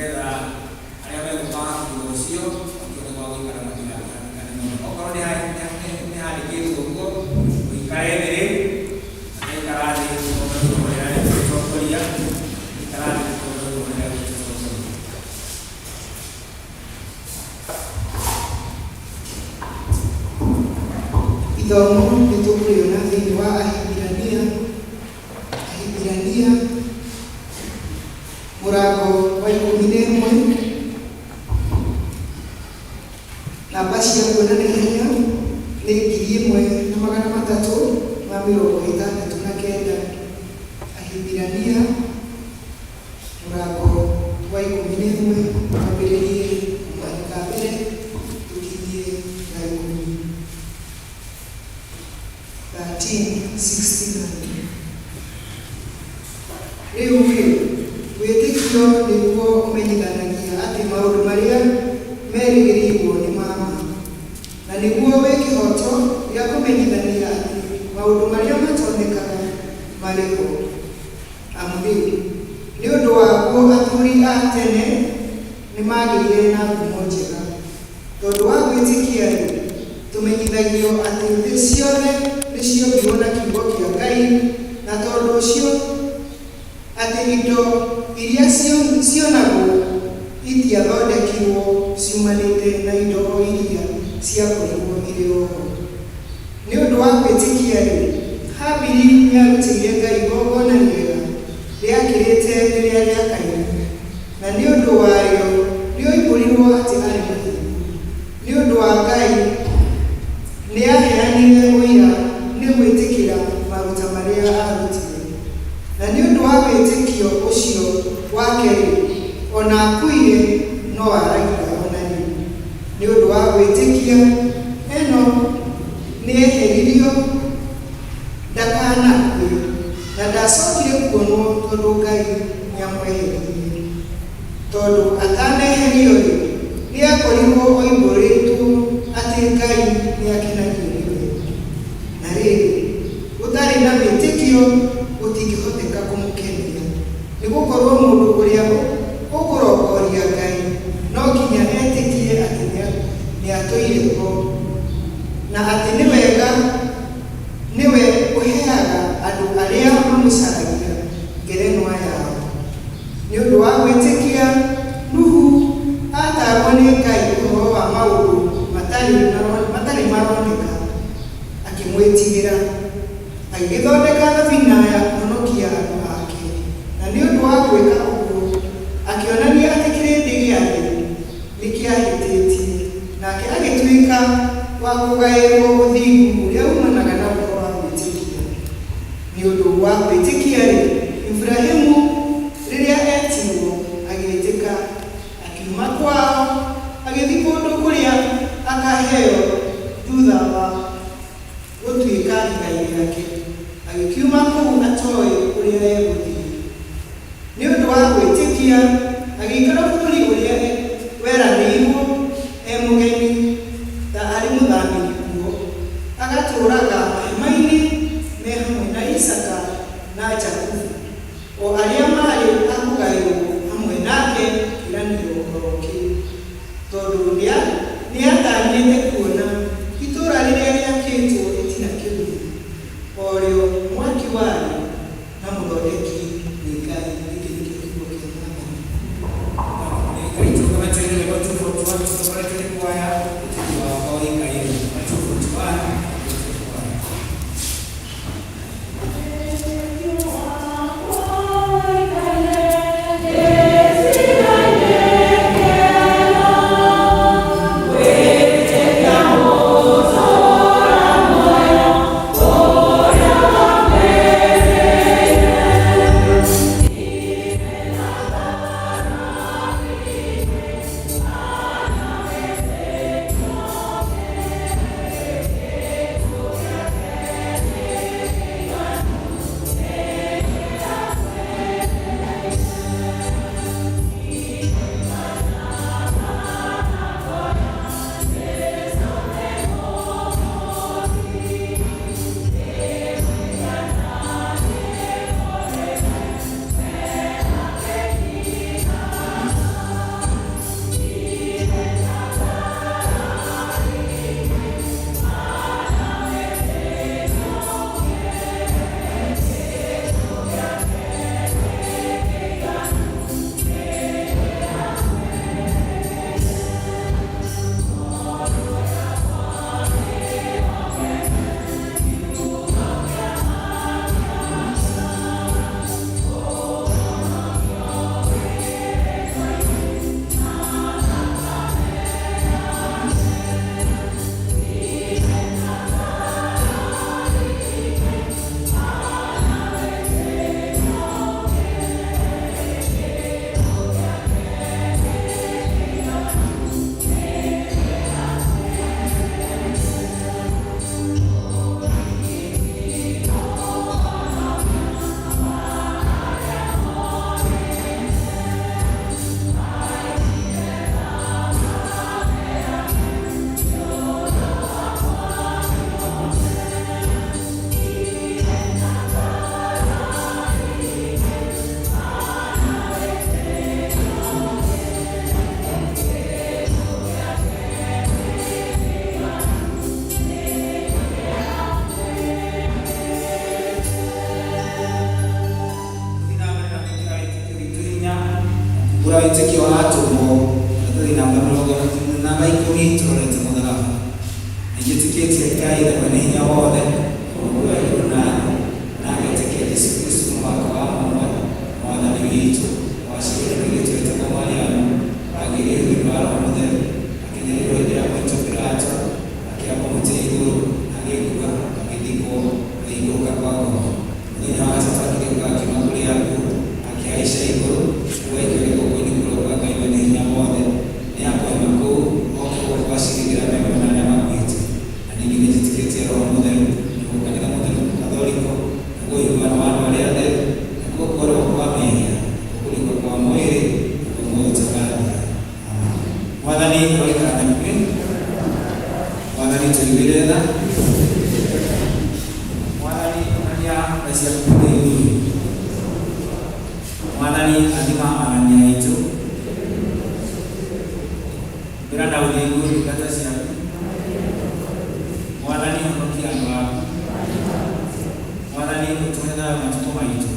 Nĩgetha arĩa megũka thutha ũcio makĩone gwa gũikara matigakĩhatĩkane mũno. Okorwo nĩ handĩkĩtwo ũguo, ũikare thĩ rĩu, na twaikara thĩ tũthome ithomo rĩrĩa rĩgũtũtongoria, ikara thĩ tũthome ithomo rĩrĩa rĩgũtũtongoria. Ithomo nĩ tũkũrĩona thĩinĩ wa Ahibirania, Ahibirania mũrango wa 11, namba cia kuona na ihenya nĩ 1369. Ahibirania mũrango wa 11, twambĩrĩrie kamũhari ka mbere tũkinyie ga 10. 1369. Rĩu-rĩ, wĩtĩkio nĩguo ũmenyithanagia atĩ maũndũ marĩa merĩgĩrĩirũo nĩ ma ma, na nĩguo wĩ kĩhooto gĩa kũmenyithania atĩ maũndũ marĩa matonekaga marĩ ho. Amu-rĩ, nĩ ũndũ waguo athuuri a tene nĩmaagĩire na ngumo njega. Tondũ wa gwĩtĩkia-rĩ, tũmenyithagio atĩ thĩ ciothe nĩciombirũo na kiugo kĩa Ngai, na tondũ ũcio atĩ indo iria cionagwo itiathondekirũo ciumanĩte na indo o iria ciakorirũo irĩ o ho. Nĩ ũndũ wa gwĩtĩkia-rĩ, Habili nĩaarutĩire Ngai igongona rĩega rĩakĩrĩte rĩrĩa rĩa Kaini, na nĩ ũndũ warĩo nĩoimbũrirũo atĩ aarĩ mũthingu. Nĩ ũndũ wa Ngai nĩaaheanire ũira nĩ gwĩtĩkĩra maruta marĩa aarutire. Na nĩ ũndũ wa wĩtĩkio ũcio wake-rĩ, o na akuire no aaragia o na rĩu. Nĩ ũndũ wa gwĩtĩkia, Enoku nĩeheririo ndakanakue, na ndacokire kuonwo tondũ Ngai nĩamweheririe. Tondũ ataneherio-rĩ, nĩakorirũo oimbũrĩtwo atĩ Ngai nĩakenagio nĩwe. Na rĩrĩ, gũtarĩ na wĩtĩkio gũtingĩhoteka kũmũkenia, nĩ gũkorũo mũndũ ũrĩa ũkũrongoria Ngai no nginya etĩkie atĩ nĩatũire ho, na atĩ nĩwe ũheaga andũ arĩa mamũcaragia ngerenwa yao. Nĩ ũndũ wa gwĩtĩkia, Nuhu aataarũo nĩ Ngai ũhoro wa maũndũ matarĩ maroneka, akĩmwĩtigĩra. Agĩgĩthondeka thabina ya kũhonokia andũ ake, na nĩ ũndũ wa gwĩka ũguo, akĩonania atĩ kĩrĩndĩ gĩa thĩ nĩ kĩahĩtĩtie, nake agĩtuĩka wa kũgaĩrũo ũthingu ũrĩa uumanaga na ũhoro wa gwĩtĩkia. Nĩ ũndũ wa gwĩtĩkia-rĩ, Iburahimu rĩrĩa eetirũo, agĩĩtĩka, akiuma kwao, agĩthiĩ kũndũ kũrĩa akaheo thutha wa gũtuĩka igai rĩake, agĩkiuma kũu atoĩ kũrĩa egũthiĩ. Nĩ ũndũ wa gwĩtĩkia, agĩikara bũrũri ũrĩa weranĩirũo e mũgeni, ta arĩ mũthamĩri kuo, agatũũraga mahema-inĩ me hamwe na Isaaka na Jakubu, o arĩa maarĩ a kũgaĩrũo hamwe nake kĩĩranĩro o ro kĩu, tondũ nĩaatanyĩte kuona itũũra rĩrĩa rĩakĩtwo gĩtina kĩrũmu, o rĩo mwaki warĩo na mũthondeki nĩ Ngai. Gĩkĩ nĩkĩo kiugo kĩa Mwathani. Ngai tũrũgame tũine rwĩmbo 241 tũtongoretio nĩ kwaya wĩtĩkio wakwa ũikaire. 241 241. Wĩtĩkio wa Atũmwo, maratathi namba mĩrongo namba ikũmi tũrorete mũtharaba. Nĩnjĩtĩkĩtie Ngai Ithe Mwene Hinya Wothe, Mũũmbi wa igũrũ na thĩ, na ngetĩkia Jesũ Kristũ Mũhaka wa mũmwe, Mwathani witũ, waciarirwo nĩ mũirĩtu wetagwo Mariamu, wagĩire ihu nĩ ũndũ wa Roho Mũtheru, akĩnyariirwo hĩndĩ ya Pontio Pilato, akĩambwo mũtĩ igũrũ, agĩkua, agĩthikwo, agĩikũrũka kwa ngoma. Mũthenya wa gatatũ akĩriũka akiuma kũrĩ akuũ, akĩhaica igũrũ, rĩu aikarĩte guoko-inĩ kwa ũrĩo kwa Ngai Mwene Hinya Wothe. Nĩakoima kũu, oke gũkũ aciirithie arĩa me muoyo na arĩa makuĩte. Na ningĩ nĩnjĩtĩkĩtie Roho Mũtheru, naguo Kanitha Mũtheru Katholiko, naguo ũiguano wa andũ arĩa atheru, nakuo kuoherwo kwa mehia, nakuo kũriũka kwa mwĩrĩ, naguo muoyo ũtagathira. Amen. Mwathani aroikara na inyuĩ. Mwathani tũiguĩre tha. Mwathani onania tha ciaku kũrĩ ithuĩ. Mwathani athima arania aitũ. Mbĩra na ũthingu ndungata ciaku. Mwathani honokia andũ aku. Mwathani ũtũhe thayũ matukũ maitũ.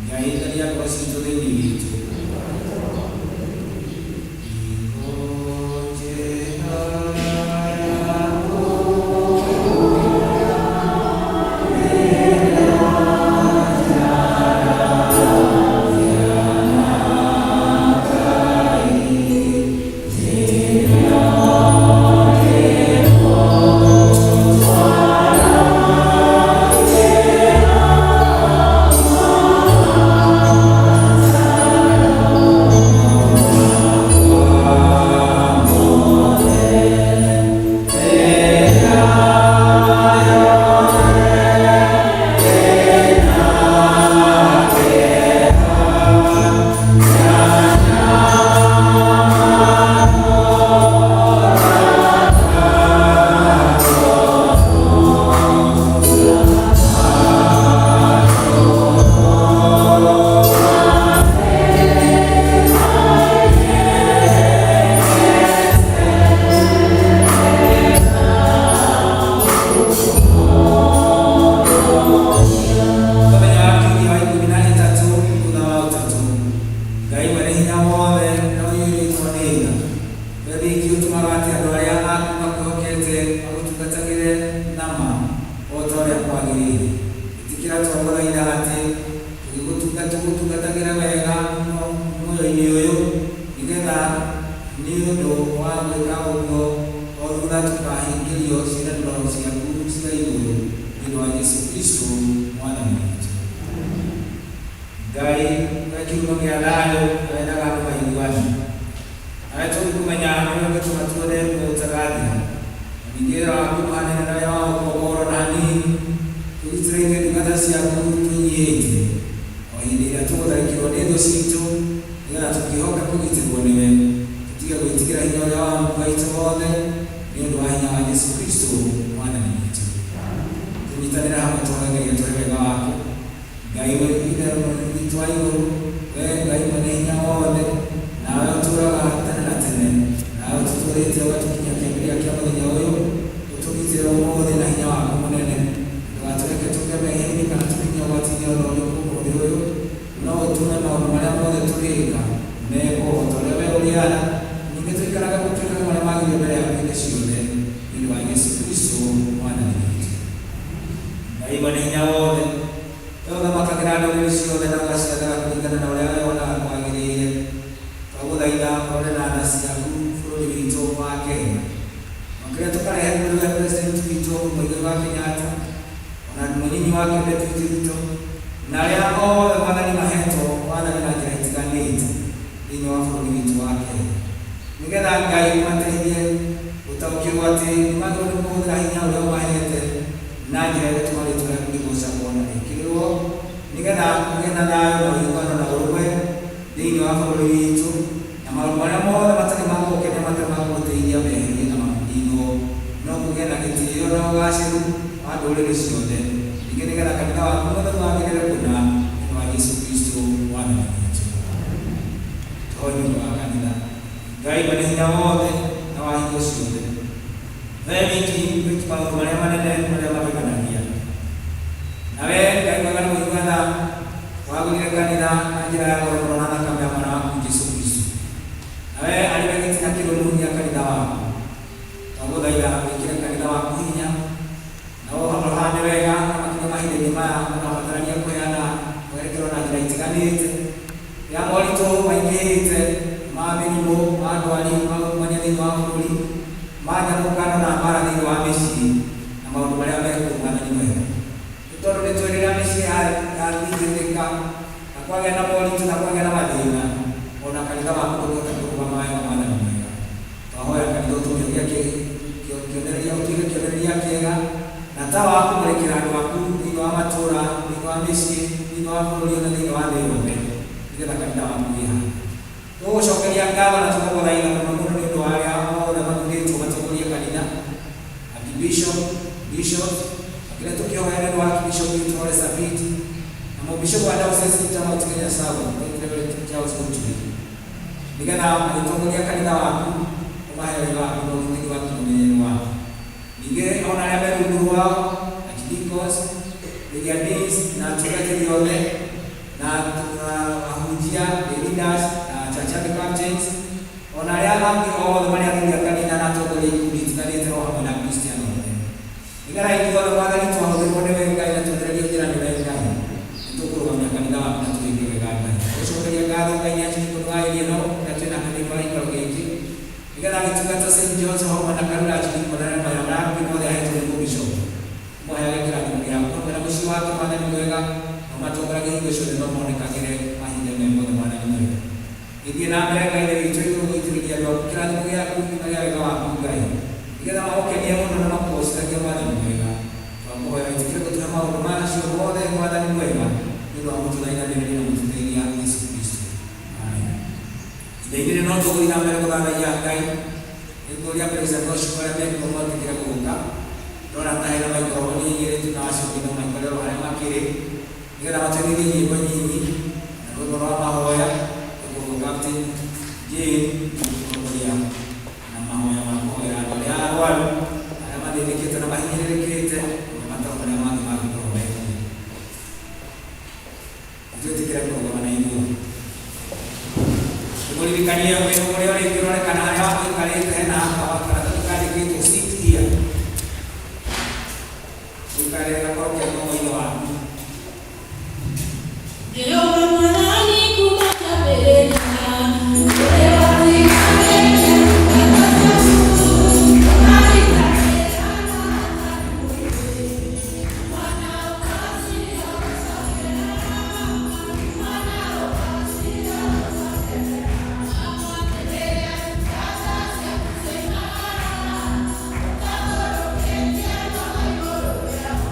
Ngai theria ngoro citũ thĩinĩ witũ. Mũthenya wa kiumia wa ikũmi na ĩtatũ thutha wa Ũtatũ, Ngai Mwene Hinya Wothe na ũiyũrĩtwo nĩ tha, we wiki ũtũmaga atĩ andũ arĩa aku makwĩhokete magũtungatagĩre na ma o ta ũrĩa kwagĩrĩire, ĩtĩkĩra twagũthaitha atĩ tũgũtungatagĩre wega muoyo-inĩ ũyũ, nĩgetha nĩ ũndũ wa gwĩka ũguo o thutha tũkahingĩrio ciĩranĩro ciaku cia igũrũ, nĩ ũndũ wa Jesũ Kristũ Mwathani witũ. Ngai we kĩhumo gĩa thayũ na wendaga andũ maiguane. Nawe tũngĩkũmenya nĩwe ũngĩtũma tuone muoyo ũtagathira. Na ningĩ wĩra waku ndũhanaine na wĩra wa gũkomborwo na hanini. Tũgitĩre ithuĩ ndungata ciaku twĩnyihĩtie, o hĩndĩ ĩrĩa tũgũtharĩkĩrwo nĩ thũ ciitũ, nĩgetha tũkĩhoka kũgitĩrwo nĩwe, tũtige gwĩtigĩra hinya ũrĩa wa maitũ mothe, nĩ ũndũ wa hinya wa Jesũ Kristũ Mwathani witũ. Tũnyitanĩre hamwe tũhoe Ngai atũhe wega wake. Ngai Ithe witũ wa igũrũ, wee Ngai Mwene Hinya Wothe, nawe ũtũũraga tene na tene, nawe ũtũtũũrĩte ũgatũkinyia kĩambĩrĩria kĩa mũthenya ũyũ, ũtũgitĩre ũmũthĩ na hinya waku mũnene. Ndũgatũreke tũgwe mehia-inĩ kana tũkinye ũgwati-inĩ o na ũrĩkũ ũmũthĩ ũyũ, no ũtũme maũndũ marĩa mothe tũrĩĩka mekwo o ta ũrĩa wee ũrĩara, ningĩ tũikarage twĩkage marĩa magĩrĩire mbere yaku hĩndĩ ciothe, nĩ ũndũ wa Jesũ Kristũ Mwathani witũ. Ngai Mwene Hinya Wothe, wee ũthamakagĩra ndũrĩrĩ ciothe na ũgaciathaga kũringana na ũrĩa wee wonaga kwagĩrĩire, twagũthaitha ũrore na tha ciaku bũrũri witũ wa Kenya. Makĩria tũkarehe kũrĩ we President witũ Muigai wa Kenyatta, o na mũnyinyi wake Deputy Ruto, na arĩa othe Mwathani mahetwo wathani na njĩra itiganĩte thĩinĩ wa bũrũri witũ wa Kenya. Nĩgetha Ngai ũmateithie gũtaũkĩrwo atĩ nĩ magĩrĩirwo nĩ kũhũthĩra hinya ũrĩa ũmahete na njĩra ĩgũtũma rĩtwa rĩaku rĩgoocagwo na rĩkĩrĩrwo, nĩgetha kũgĩe na thayũ na ũiguano na ũrũmwe thĩinĩ wa bũrũri witũ, na maũndũ marĩa mothe matarĩ ma gũgũkenia matarĩ ma gũgũtĩithia meherio na maninwo, no kũgĩe na gĩtĩĩo na ũgaacĩru wa ndũrĩrĩ ciothe, ningĩ nĩgetha kanitha waku mũtheru wagĩrĩre kũna, nĩ ũndũ wa Jesũ Kristũ Mwathani witũ. Tũhoe nĩ ũndũ wa kanitha. Ngai Mwene Hinya Wothe na wa hingo ciothe, wee wiki wĩki maũndũ marĩa manene marĩa mageganagia, na wee Ngai mwega na mũigua tha wa Wagũrire kanitha na njĩra ya goro mũno na thakame ya mwana waku Jesu Kristo. Nawe arĩ we gĩtina kĩrũmu gĩa kanitha waku. Twagũthaitha wĩkĩre kanitha waku hinya na ũhane wega na makinya mahinda-inĩ maya ũrabatarania kũheana mwerekero na njĩra itiganĩte ya moritũ maingĩhĩte ma mĩrimũ, ma ndwari, ma ungumania thĩinĩ wa bũrũri, ma nyamũkano na mbara thĩinĩ wa mĩciĩ na maũndũ marĩa mekuo Mwathani mwega. Nĩ tondũ nĩ tũĩ rĩrĩa mĩciĩ yathingĩrĩka na kwagĩa na moritũ na kwagĩa na mathĩna, ona kanitha waku ndũngĩhota kũrũgama wega Mwathani mwega. Twahoya kanitha ũtũmĩonia kĩonereria, ũtuĩke kĩonereria kĩega na tawa wa kũmũrĩkĩra andũ aku thĩinĩ wa matũũra, thĩinĩ wa mĩciĩ, thĩinĩ wa bũrũri ona thĩinĩ wa thĩ yothe, nĩgetha kanitha waku wĩhande. Tũgũcokeria ngatho na tũgũgũthaitha mũno mũno nĩ ũndũ wa arĩa othe mathurĩtwo matongorie kanitha, Archbishop, Bishop, makĩria tũkĩhoya nĩ ũndũ wa Archbishop witũ Ole Sapit na mũbishop wa Diocese ya Mount Kenya South, Reverend Charles Muturi, nĩgetha magĩtongoria kanitha waku ũmahe wega waku na ũgitĩri waku na ũmenyereri waku. Ningĩ ona arĩa me rungu rwao, Archdeacons, area deans na atungatĩri othe na ahunjia, the leaders na church army captains, ona arĩa angĩ othe marĩa athuri a kanitha na atongoria ikundi itiganĩte o hamwe na Kristiano othe. Nĩgetha ithuothe Mwathani twahũthĩrwo nĩwe Ngai na tuonererio njĩra nĩwe Ngai, nĩtũkũrũgamia kanitha waku na tũwĩke wega Ngai. Tũgũcokeria ngatho Ngai nĩ atĩ nĩ ũndũ wa area ĩno ĩrĩa twĩ nake thĩinĩ wa gĩikaro gĩkĩ, nĩgetha agĩtungata St. John's hamwe na Karura Archdeacon na arĩa marĩa angĩ mothe ahetwo nĩ mũbishop. Ũmũheage kĩrathimo gĩaku hamwe na mũciĩ wake Mwathani mwega, na ũmatongoragie hingo ciothe na ũmonekagĩre mahinda me mothe Mwathani mwega. Gĩthiĩ na mbere Ngai Ithe witũ igũrũ gũitĩrĩria andũ aku kĩrathimo gĩaku na gĩa wega waku Ngai, nĩgetha magũkenie mũno na makũgocithagie Mwathani mwega. Twakũhoya wĩtĩkĩre gũtũhe maũndũ macio mothe Mwathani mwega, nĩ ũndũ wa mũtũthaithanĩrĩria na mũtũteithia Jesu Kristo. Amen. Ihinda-inĩ rĩrĩ no tũgũthiĩ na mbere gũthathaiya Ngai, nĩngũria praise and worship arĩa mekuo mwetĩkĩre gũũka. Ndona ta hena maikroboni igĩrĩ tu na acio angĩ no maikare oro harĩa makĩrĩ, nĩgetha matũinithie nyĩmbo nyinyi na rwĩmbo rwa mahoya. Tũkũgwo Captain Jane gũtongoria na mahoya ma kũhoera andũ arĩa arwaru, arĩa mathĩnĩkĩte na mahinyĩrĩrĩkĩte, na mataro marĩa mangĩ mangĩkorwo mekuo. Nĩtwĩtĩkĩre kũrũgama na ithuĩ. Tũmũririkanie wĩra ũrĩa ũrĩ ũronekana harĩa ũikarĩte hena karatathi kandĩkĩtwo sit here. Ũikare gakorwo ke ng'ong'o-inĩ waku. Jehova Mwathani kuma kĩambĩrĩria, ũrĩa watiganĩte ndungata ciaku, ũkaritagĩra na mwana ũkacira gũcokerera, mwana ũkacira gũcokerera, rĩrĩa ndungata ciaku cioimagara, ũkagũrũkĩtie ngoma igũrũ rĩao.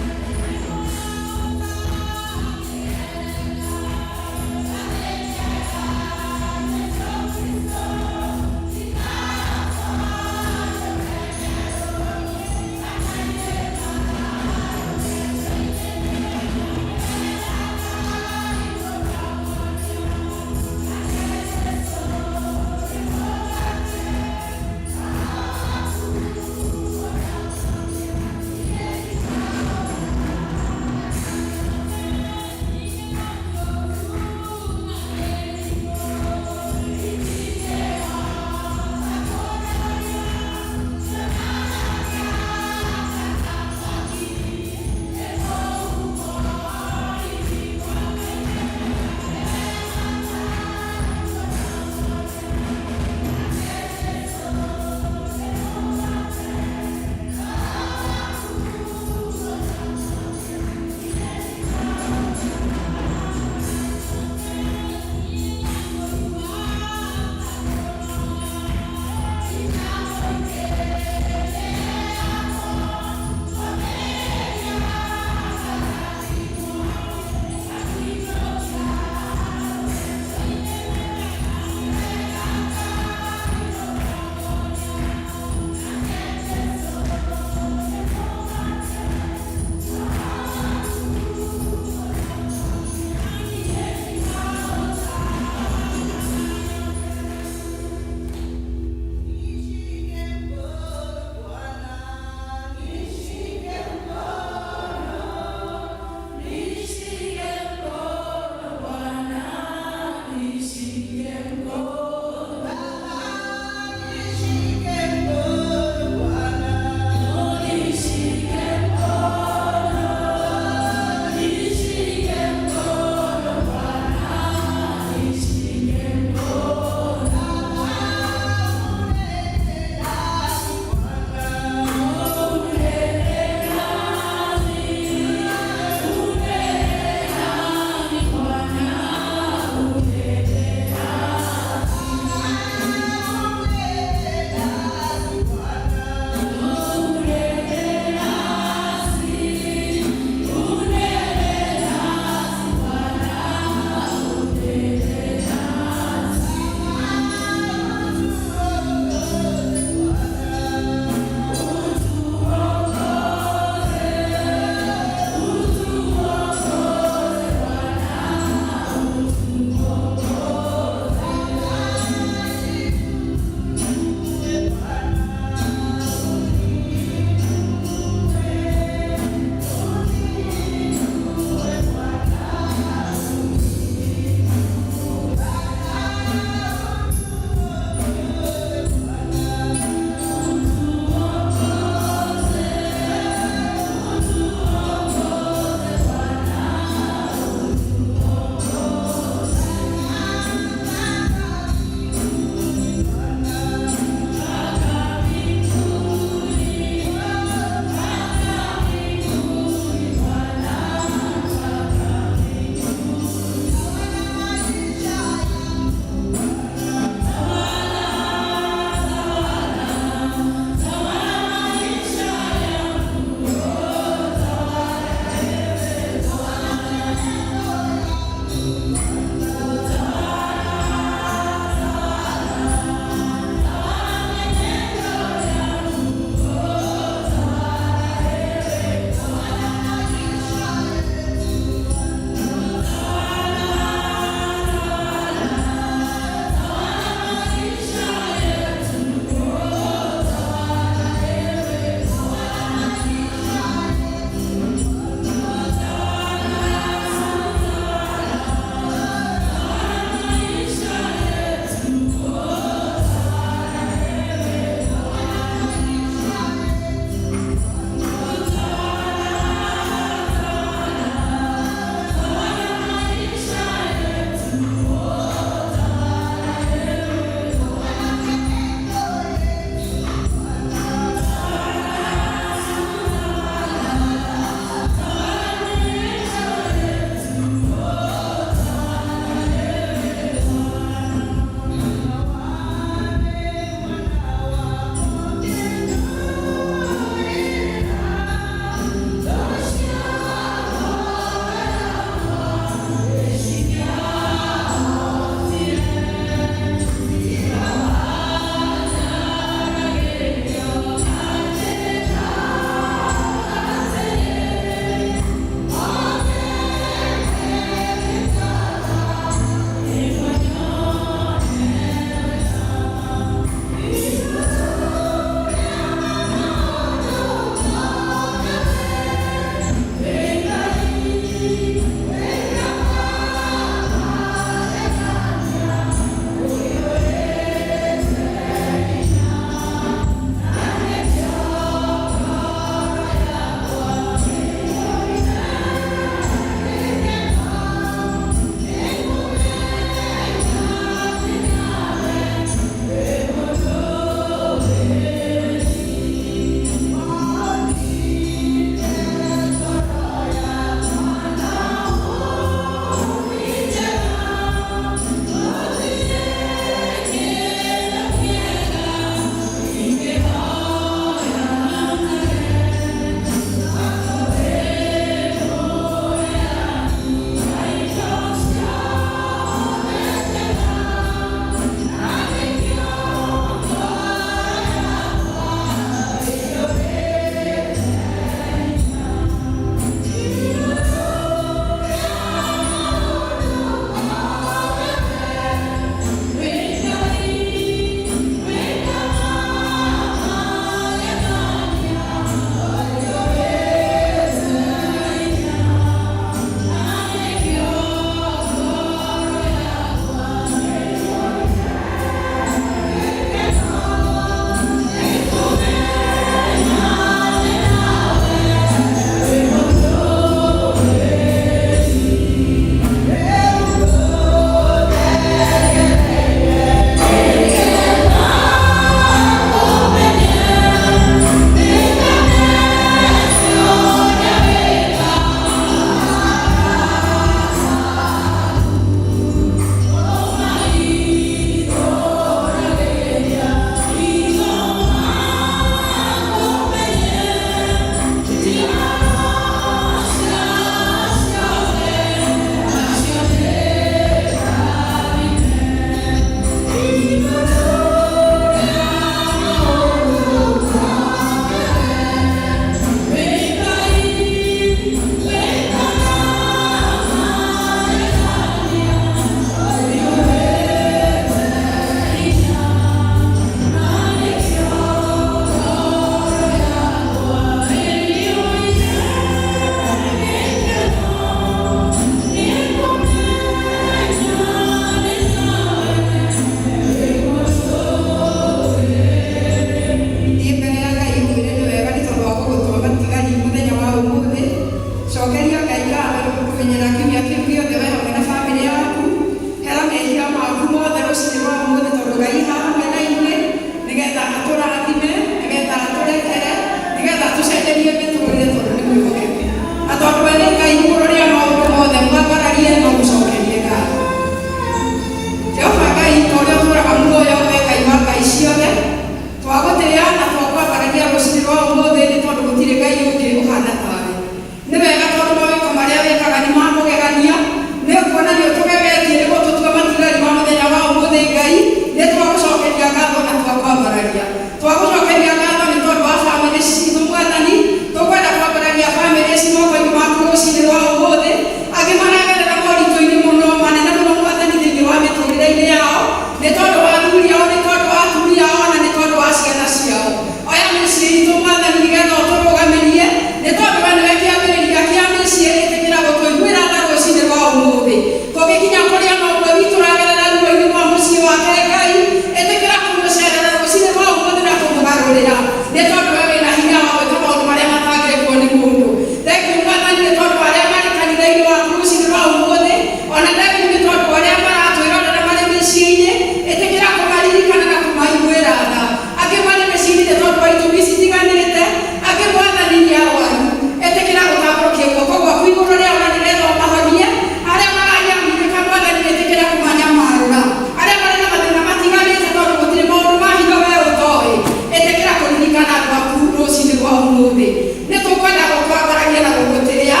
Ũmũthĩ nĩ tũkwenda gũkwambaragia na gũgũtĩĩa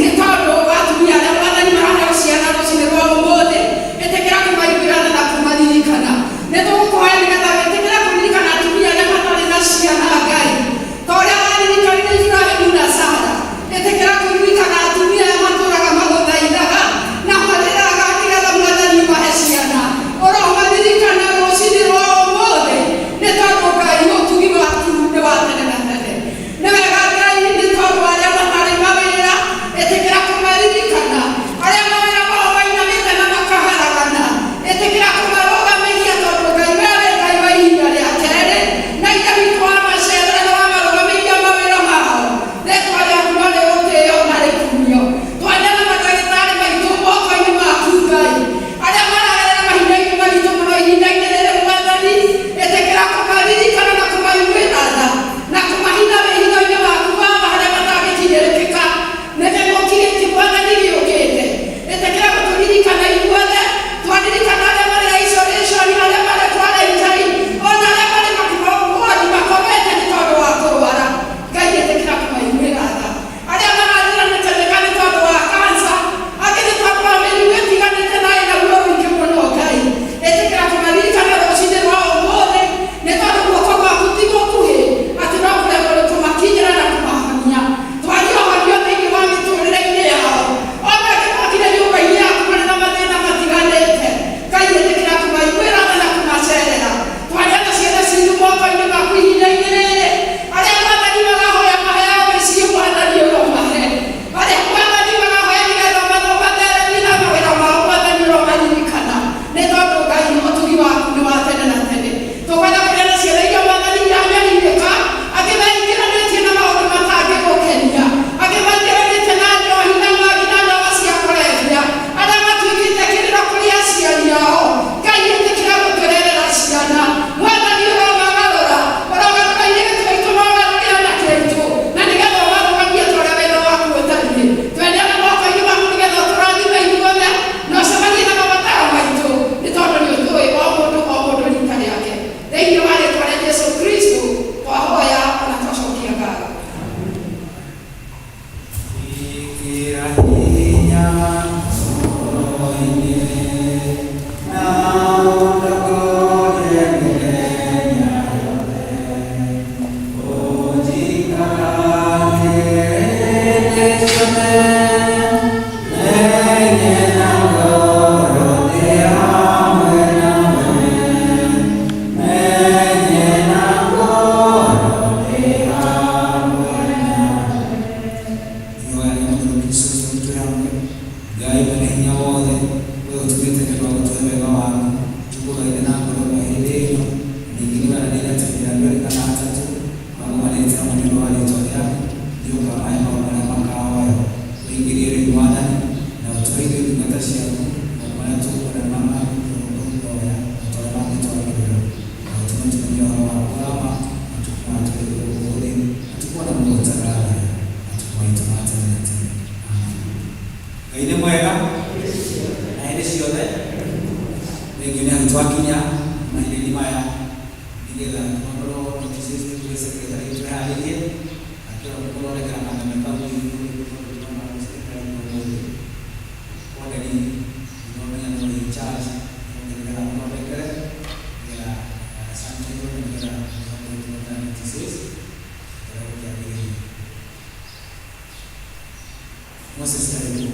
nĩ tondũ wa atumia arĩa, Mwathani, maraheo ciana rũcinĩ rwa ũmũthĩ. Ĩtĩkĩra kũmaiguĩra tha na kũmaririkana. Nĩ tũgũkũhoya nĩgetha wĩtĩkĩre kũririkana atumia arĩa matarĩ na ciana, Ngai, ta ũrĩa waririkanire Ibrahimu na Sara. Ĩtĩkĩra kũririkana atumia aya matũraga magũthaithaga na marĩraga nĩgetha, Mwathani, ũmahe ciana. Ũromaririkana rũcinĩ rwa ũmũthĩ nĩ tondũ, Ngai, ũtugi waku nĩ wa tene na tene. Nĩ wega, Ngai, nĩ tondũ arĩa matarĩ mawĩra, ĩtĩkĩra kũmaririkana. Arĩa mawĩra mao mainamĩte na makaharagana, ĩtĩkĩra kũmarũgamĩria, tondũ, Ngai, we wĩ Ngai wa ihinda rĩa kerĩ na Ithe witũ wa macerera na wamarũgamĩria mawĩra mao. Rĩtwa rĩaku no rĩgũtĩo na rĩkumio. Twaneana mandagĩtarĩ maitũ moko-inĩ maku, Ngai, arĩa maragerera mahinda-inĩ maritũ mũno ihinda-inĩ rĩrĩ. Mwathani, ĩtĩkĩra kũmaririkana na kũmaiguĩra tha na kũmahitha wĩhitho-inĩ waku wa harĩa matangĩkinyĩrĩkĩka nĩ kĩng'ũki gĩkĩ, Mwathani, gĩũkĩte. Ĩtĩkĩra gũtũririkana ithuothe. Twaririkana arĩa marĩ isolation, arĩa marĩ quarantine, ona arĩa marĩ ward makomete nĩ tondũ wa kũrwara, Ngai, ĩtĩkĩra kũmaiguĩra tha. Arĩa marathĩranĩka nĩ tondũ wa kansa, angĩ nĩ tondũ wa mĩrimũ ĩtiganĩte na ĩna ruo rũingĩ mũno, Ngai, ĩtĩkĩra kũmaririkana rũcinĩ rwa ũmũthĩ, nĩ tondũ guoko gwaku ti gũkuhĩ atĩ no kũremwo nĩ kũmakinyĩra na kũmahonia. Twaria ũhonio thĩinĩ wa mĩtũrĩre-inĩ yao. Ona angĩ mokire nyũmba-inĩ yaku marĩ na mathĩna matiganĩte, Ngai, ĩtĩkĩra kũmaiguĩra tha na kũmacerera. Twaria na ciana citũ moko-inĩ maku ihinda-inĩ rĩrĩ. Arĩa, Mwathani, marahoya maheo mĩciĩ, Mwathani, ũromahe. Arĩa, Mwathani, marahoya nĩgetha matheremie na mawĩra mao, Mwathani, ũromaririkana, nĩ tondũ, Ngai, ũtugi waku nĩ wa tene na tene. Tũkwenda kũrĩa na ciana iria, Mwathani, iranyarirĩka, angĩ maingĩranĩtie na maũndũ matangĩgũkenia, angĩ maingĩranĩte na njohi na mangĩ na ndawa cia kũrebia, arĩa matuĩkĩte kĩrĩro kũrĩ aciari ao. Ngai, ĩtĩkĩra gũtũrerera ciana. Mwathani, ũromagarũra, ũrogarũra airĩtu aitũ na ũgarũre anake aitũ, na nĩgetha ũmarũgamie ta ũrĩa wendo waku ũtariĩ. Twendeana moko-inĩ maku nĩgetha ũtũrathime ithuothe na ũcemanie na mabataro maitũ, nĩ tondũ nĩ ũtũĩ o mũndũ o mũndũ rita rĩake. Thĩinĩ wa rĩtwa rĩa Jesu Kristo twahoya ona twacokia ngatho. Ĩkĩra hinya ngoro-inĩ na ũndongorie mĩthenya yothe, ũnjikaranie hĩndĩ ciothe, menye na ngoro ndĩ hamwe nawe, menye na ngoro ndĩ hamwe nawe. Ihoya rĩa Mwathani Kristo twĩ hamwe. Ngai mwene hinya wothe, we ũtũmĩte nĩ ũndũ wa gũtũhe wega waku, tũkũthaithe na ngoro ĩmwe hĩndĩ ĩno. Ningĩ nĩ weranĩire atĩ hĩndĩ ya andũ erĩ kana atatũ magomanĩte hamwe nĩ ũndũ wa rĩĩtwa rĩaku, nĩ ũkamahe maũndũ marĩa makahoya. Ũingĩrie rĩu, Mwathani, na ũtũhe ithuĩ ndungata ciaku maũndũ marĩa tũkuona nĩ ma tũhoya na ta ũrĩa mangĩtwagĩrĩra, na ũtũme tũmenye ũhoro waku wa ma matukũ maya tũrĩ gũkũ thĩ, matukũ ona muoyo ũtagathira, matukũ maitũ ma tene na tene. Amen. Ngai nĩ mwega na hĩndĩ ciothe. Rĩngĩ nĩ hau twakinya mahinda-inĩ maya nĩgetha tũkorwo notices kũrĩ secretary twĩharĩrie akĩrwo gũthondekera kameme kau tondũ tũrona secretary ũmũthĩ already nĩwamenya nĩ in charge, nĩgetha mũthondekere nĩgetha sanitize, nĩgetha tũhote gũthondeka notices ũrĩa gũkĩagĩrĩire. Moses, karibu.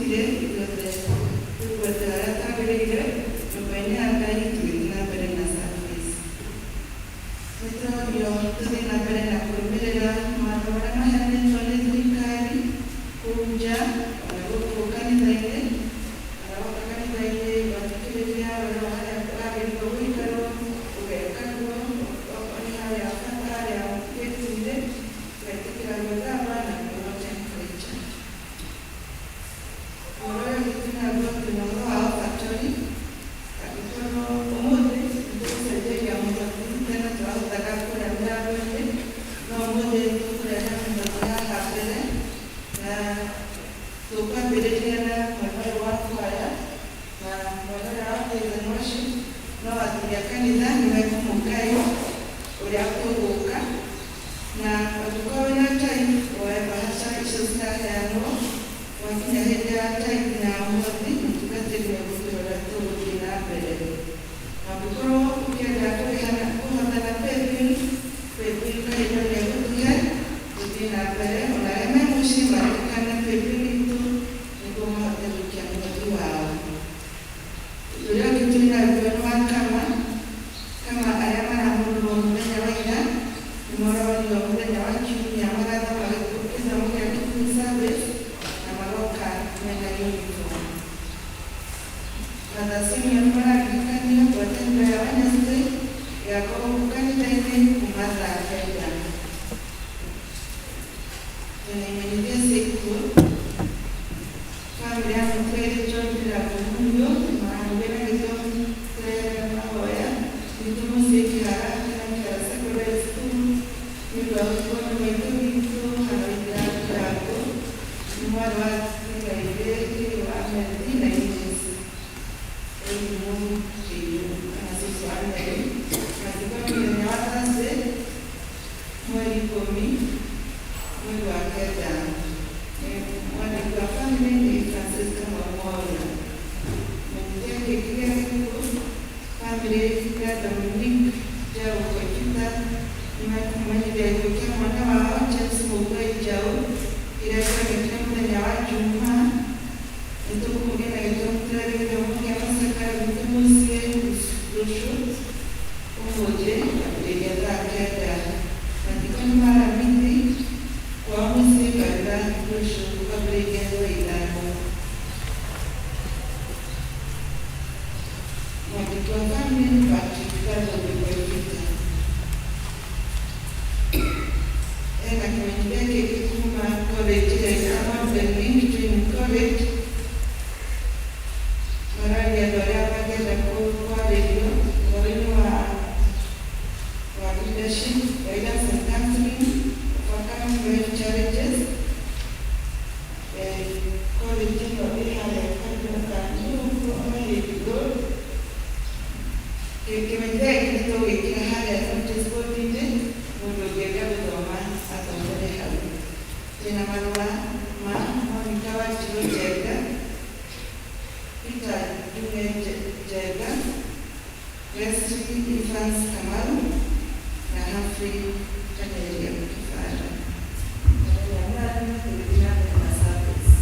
Tũtire ithuothe tũbuate harĩa twagĩrĩire nyũmba-inĩ ya Ngai tũgĩthiĩ na mbere na service. Nĩ tũrorio tũthiĩ na mbere na kũrũmĩrĩra mawatho marĩa maheanĩtwo nĩ thirikari kũu nja ona gũkũ kanitha-inĩ. Ona woka kanitha-inĩ ũgathikĩrĩria ũrĩa harĩa wagĩrĩirwo gũikarwo, ũgekarwo okorwo nĩ harĩa bata harĩa gĩti-inĩ, ũgetĩkĩra gwĩthamba na kũrora temperature. Ũhoro ũyũ ũngĩ twĩnaguo twĩna ũhoro wa offertory. Angĩkorwo ũmũthĩ nĩtũgũcenjeria mũhothi, tene tũrahothaga kũrĩa mĩrango-inĩ, no ũmũthĩ tũkũrehe mũhothi haha mbere na tũkwambĩrĩria na mwena ũyũ wa kwaya na mwena ũrĩa wa praise and worship, no athuri a kanitha nĩ mekũmũgai ũrĩa tũgũka, na angĩkorwo wĩna time woe bahasha icio ciraheanwo. Wakinya hĩndĩ ya tithe na mũhothi, mũtungatĩri nĩegũtwĩra ũrĩa tũgũthiĩ na mbere. Angĩkorwo ũkĩenda kũrĩha na kũhotha na paybill, paybill kahinda nĩegũtũhe tũthiĩ na mbere. Ona arĩa me mũciĩ maririkane paybill itũ nĩguo mahote gũikia mũhothi wao. Ũndũ ũrĩa ũngĩ twĩnaguo nĩ wa kama kama arĩa maramũrwo mũthenya wa ira nĩ marorio mũthenya wa kiumia magathoma gĩthomo kĩa Kikuyu service na magoka mena uniform. Father Simeon mararirikanio ngwatanĩro ya Wednesday ĩgakorwo gũkũ kanitha-inĩ kuma thaa 9. Twĩna imenyithia cia ikuũ. Bamĩrĩ ya Mũtwĩrĩ John Ndĩrakũmunyo mararugĩra gĩtũmĩre mahoya gwitũ mũciĩ Kĩhara na Kĩhara Secondary School nĩ ũndũ wa gũtigwo nĩ maitũ witũ Hanoithia Kĩrangũ, nĩ mwarĩ wa Tigaire Kĩrĩ wa Methi na Eunice Elimu Kĩiũ kana cũcũ wa Mary. Mathiko nĩ mũthenya wa Thursday mweri 10 mweri wa 9. Mwandĩki wa bamĩrĩ nĩ Francis Kamau Mwaura. Menyithia kĩngĩ gĩa gĩkuũ, bamĩrĩ ya Dominic Njaũ Koimbita nĩmekũmenyithia gĩkuũ kĩa mwana wao James Mũgũi Njaũ kĩrĩa kĩonekire mũthenya wa Jumaa. Nĩtũkũmũgĩa na gĩtũmĩre gĩthomo kĩa macakaya gwitũ mũciĩ rũciũ ũmũthĩ kwambĩrĩria thaa 9. Mathiko nĩ ma Aramithi kwao mũciĩ kanitha rũciũ kwambĩrĩria thaa 5. Mwandĩki wa bamĩrĩ nĩ Patrick Gathũngĩ Koimbita. Ena kĩmenyithia kĩngĩ kuma college ĩrĩa ĩtagwo Benlink Training College. Mararia andũ arĩa mangĩenda kwarĩrio ũhoro-inĩ wa leadership, guidance and counseling, overcoming life challenges. College ĩno ĩ harĩa Kanitha Mahĩndĩ Road. Kĩmenyithia gĩkĩ nĩ tũgwĩkĩra harĩa notice board-inĩ, mũndũ ũngĩenda gũthoma athomere hau. Twĩna marũa ma Monica Wanjiru Njenga, Peter Njune Njenga, Leslie Evans Kamau na Humphrey Kanyeria Kibara. Tũgĩthiĩ na mbere na service.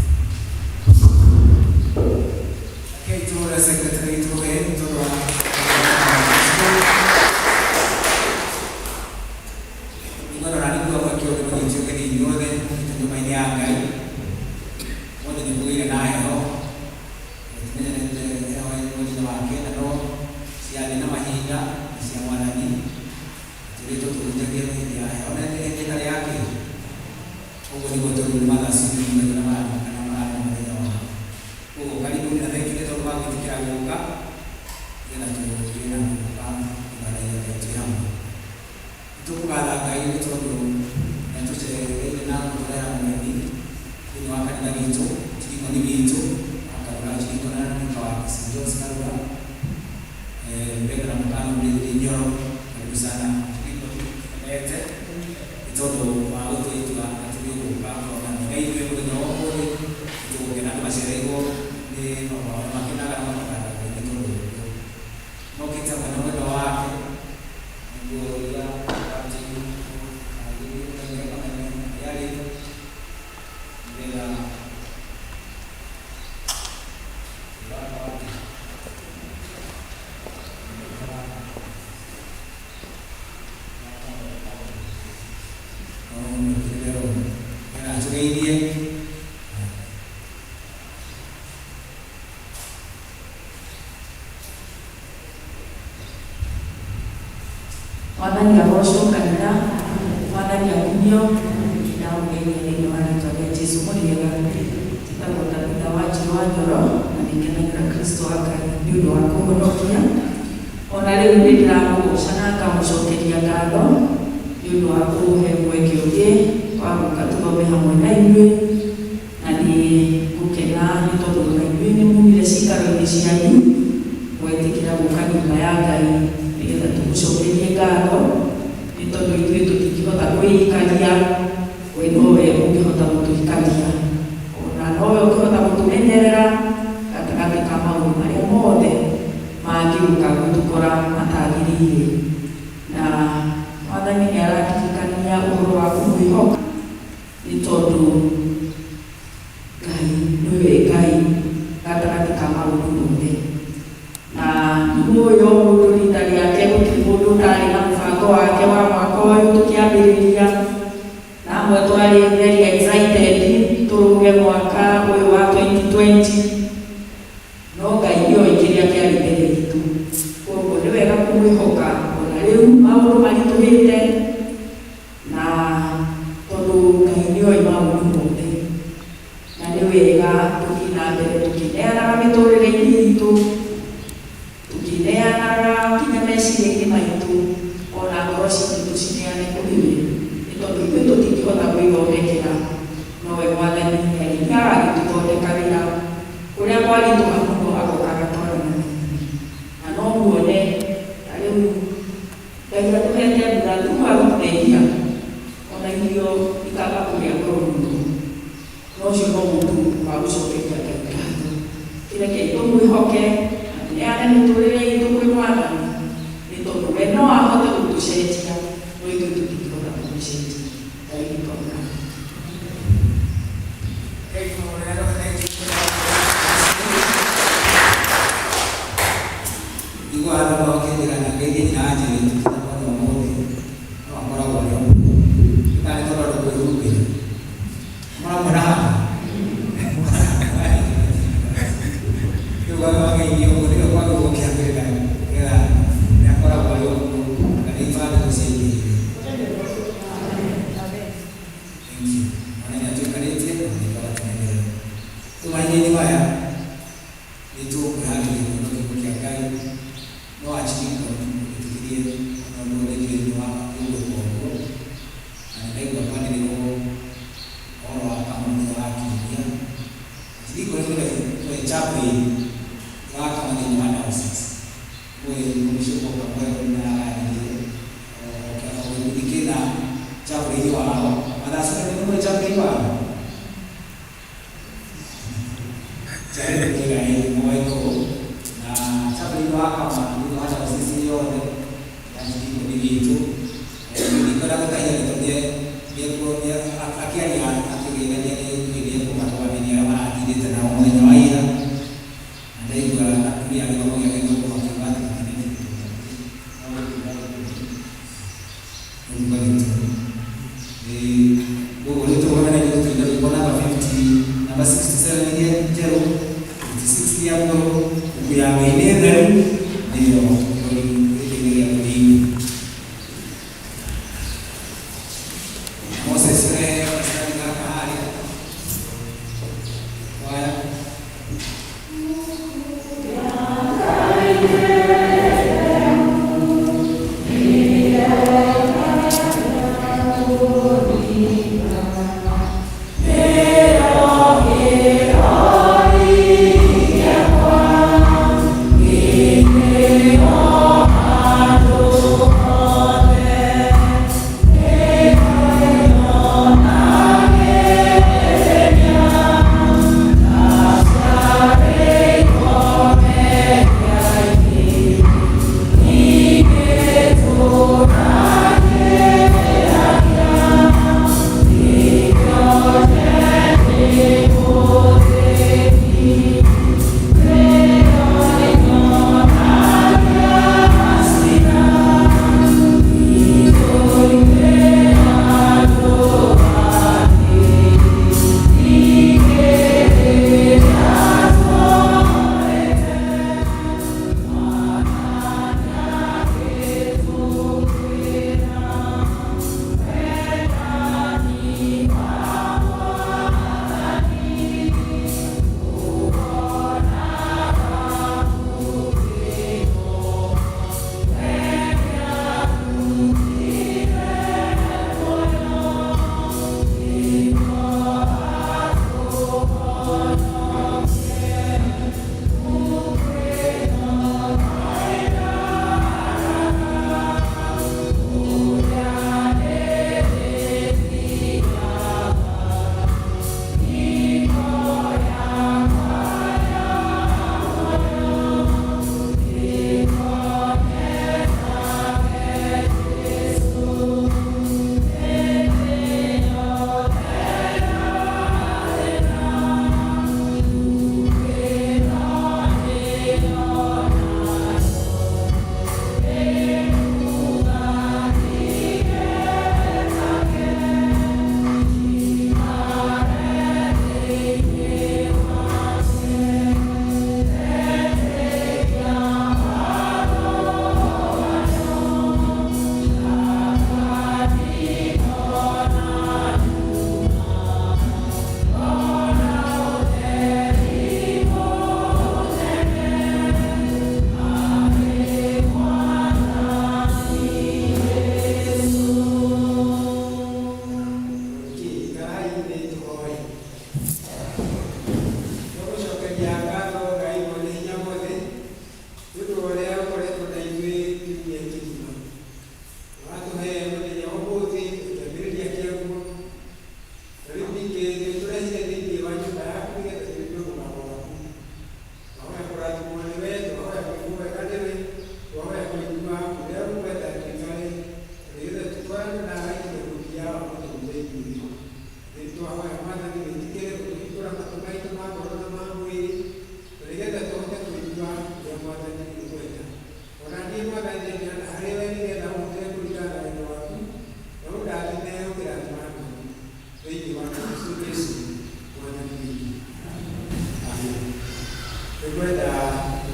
Okay, tũhũre secretary witũ we nĩ tondũ wa nĩngwenda ona nĩguo mweke ũyũ nĩmũnyite ũgeni inyuothe mũkĩte nyũmba-inĩ ya Ngai. Ũmũthĩ nĩkũgĩire na heho, tũmenyerete heho mweri-inĩ wa 9, no ciathĩ na mahinda nĩ cia Mwathani. Tũrĩtwo tũhunjagie hĩndĩ ya heho na hĩndĩ ĩtarĩ ya kĩ. Ũguo nĩguo tũrĩ nĩ mathaa ciumia na mararirikana marathima mũthenya wao. Koguo karibuni na thengiũ nĩ tondũ wa gwĩtĩkĩra gũka nĩgetha tũgĩe na gũka gũthathaiya Ngai twĩ hamwe. Nĩtũkũgatha Ngai nĩ tondũ nĩatũcereire na gũtũrehera mũgeni thĩinĩ wa kanitha witũ, tirikoni witũ wa Karura, tirikoni na nĩka wa St. John's Karura. Mbega na mũkano David Nyoro, karibu sana tirikoni endete nĩ tondũ wa gũtua itua atĩ nĩ ũgũka kũrora na ithuĩ mũthenya wa ũmũthĩ. Nĩtũgũkena andũ macereirwo nĩ baba wao, makenaga na makakatha Ngai nĩ tondũ ũguo mokĩte hamwe na mwendwa wake nĩguo ũrĩa arĩ nĩgetha Mwathani agocwo kanitha, Mwathani akumio, ndamũgeithia thĩinĩ wa rĩtwa rĩa Jesũ. Mũrĩega? Njĩtagwo Tabitha Wanjirũ wa Nyoro na nĩngenagĩra Kristo wa Ngai nĩ ũndũ wa kũhonokia. Ona rĩu nĩ ndĩramũgoca na ngamũcokeria ngatho nĩ ũndũ wa kũhe mweke ũngĩ wa gũka tũthome hamwe na inyuĩ, na nĩ ngũkena nĩ tondũ ona inyuĩ nĩ mumire ciikaro-inĩ cianyu mwetĩkĩra gũka nyũmba ya Ngai nĩgetha tũmũcokerie ngatho, nĩ tondũ ithuĩ tũtingĩhota kwĩikaria, we nowe ũngĩhota gũtũikaria, ona nowe ũngĩhota gũtũmenyerera gatagatĩ ka maũndũ marĩa mothe mangĩũka gũtũkora matagĩrĩire. Na Mwathani nĩ araririkania ũhoro wa kũmwĩhoka, nĩ tondũ Ngai nĩwe Ngai gatagatĩ ka maũndũ mothe. Na nĩmũĩ o mũndũ rita rĩake, gũtirĩ mũndũ ũtarĩ na mũbango wake wa mwaka ũyũ tũkĩambĩrĩria, na amwe twarĩ very excited tũrũge mwaka ũyũ wa 2020, no Ngai nĩoĩ kĩrĩa kĩarĩ mbere itũ. Koguo nĩ wega kũmwĩhoka ona rĩu maũndũ maritũhĩte, na tondũ Ngai nĩoĩ maũndũ mothe, na nĩ wega tũthiĩ na mbere tũkĩneanaga mĩtũrĩre-inĩ itũ, tũkĩneanaga nginya meciria-inĩ maitũ, ona ngoro citũ tũcineane kũrĩ we, nĩ tondũ ithuĩ tũtingĩhota gwĩthondekera, nowe Mwathani nĩarĩthiaga agĩtũthondekagĩra kũrĩa kwaritũha mũno, agoka agatwarana na ithuĩ. Na no muone ta rĩu Ngai atũhete mbura thutha wa gũtũteithia, ona irio ikamba kũgĩa goro mũno, no ũcio no ũndũ wa gũcokeria Ngai ngatho. Kĩrekei tũmwĩhoke na tũneane mĩtũrĩre itũ kwĩ Mwathani, nĩ tondũ we no ahote gũtũcenjia, no ithuĩ tũtingĩhota kũmũcenjia. Ngai witũ amũrathime. Igua andũ makĩnjĩra na ngeithie nyina wa Njeri tũtinamwona ũmũthĩ, no akoragwo arĩ o kuo. Kana nĩ tondũ andũ kwĩhumbĩra. Mũramwona haha? Rĩu wageithio ũguo nĩwe kwagĩrĩirwo gũkĩambĩrĩra nĩgetha nĩ akoragwo arĩ o kuo na nĩ ibandĩko ciaingĩhire. Thank you. Mwathani atũikarĩtie na Ngai agatũmenyerera. Rĩu mahinda-inĩ maya nĩ tũkwĩharĩria kuona kiugo kĩa Ngai, no archdeacon ũgĩtĩkĩrie ona ũndũ ũrĩa njũĩ nĩ wa ũgwĩka ũguo, na nĩ ndaigua kwanĩrĩrwo ũhoro wa kama mũthenya wa kiumia. Archdeacon nĩwe chaplain wa kama thĩinĩ wa diocese. Ũyũ bishop Kamwe nĩ araririe o gĩkundi kĩna chaplain wao. Mathaa nĩ mũĩ chaplain wao? Chaplain mwega ĩ moĩ na chaplain wa kama thĩinĩ wa diocese yothe ya archdeacon witũ. Ndikwenda gũtahia nĩ tondũ akĩaria akĩgeithania nĩ ekũmatũgamĩria arĩa maratindĩte nao mũthenya wa ira, na ndaigua atumia a gĩthomo gĩa gĩthũngũ makiuga atĩ matinetĩkĩtie no gũkiuga gĩtũmi. Koguo nĩ tũrũgame na ithuĩ tũine rwĩmbo namba 50, namba 67 iria njerũ, 56 iria ngũrũ, Mbuku ya Ngai nĩ theru, nĩyo kĩrori gĩteithagia gũthiĩ. Moses ũrehe gacani gaka harĩa waya.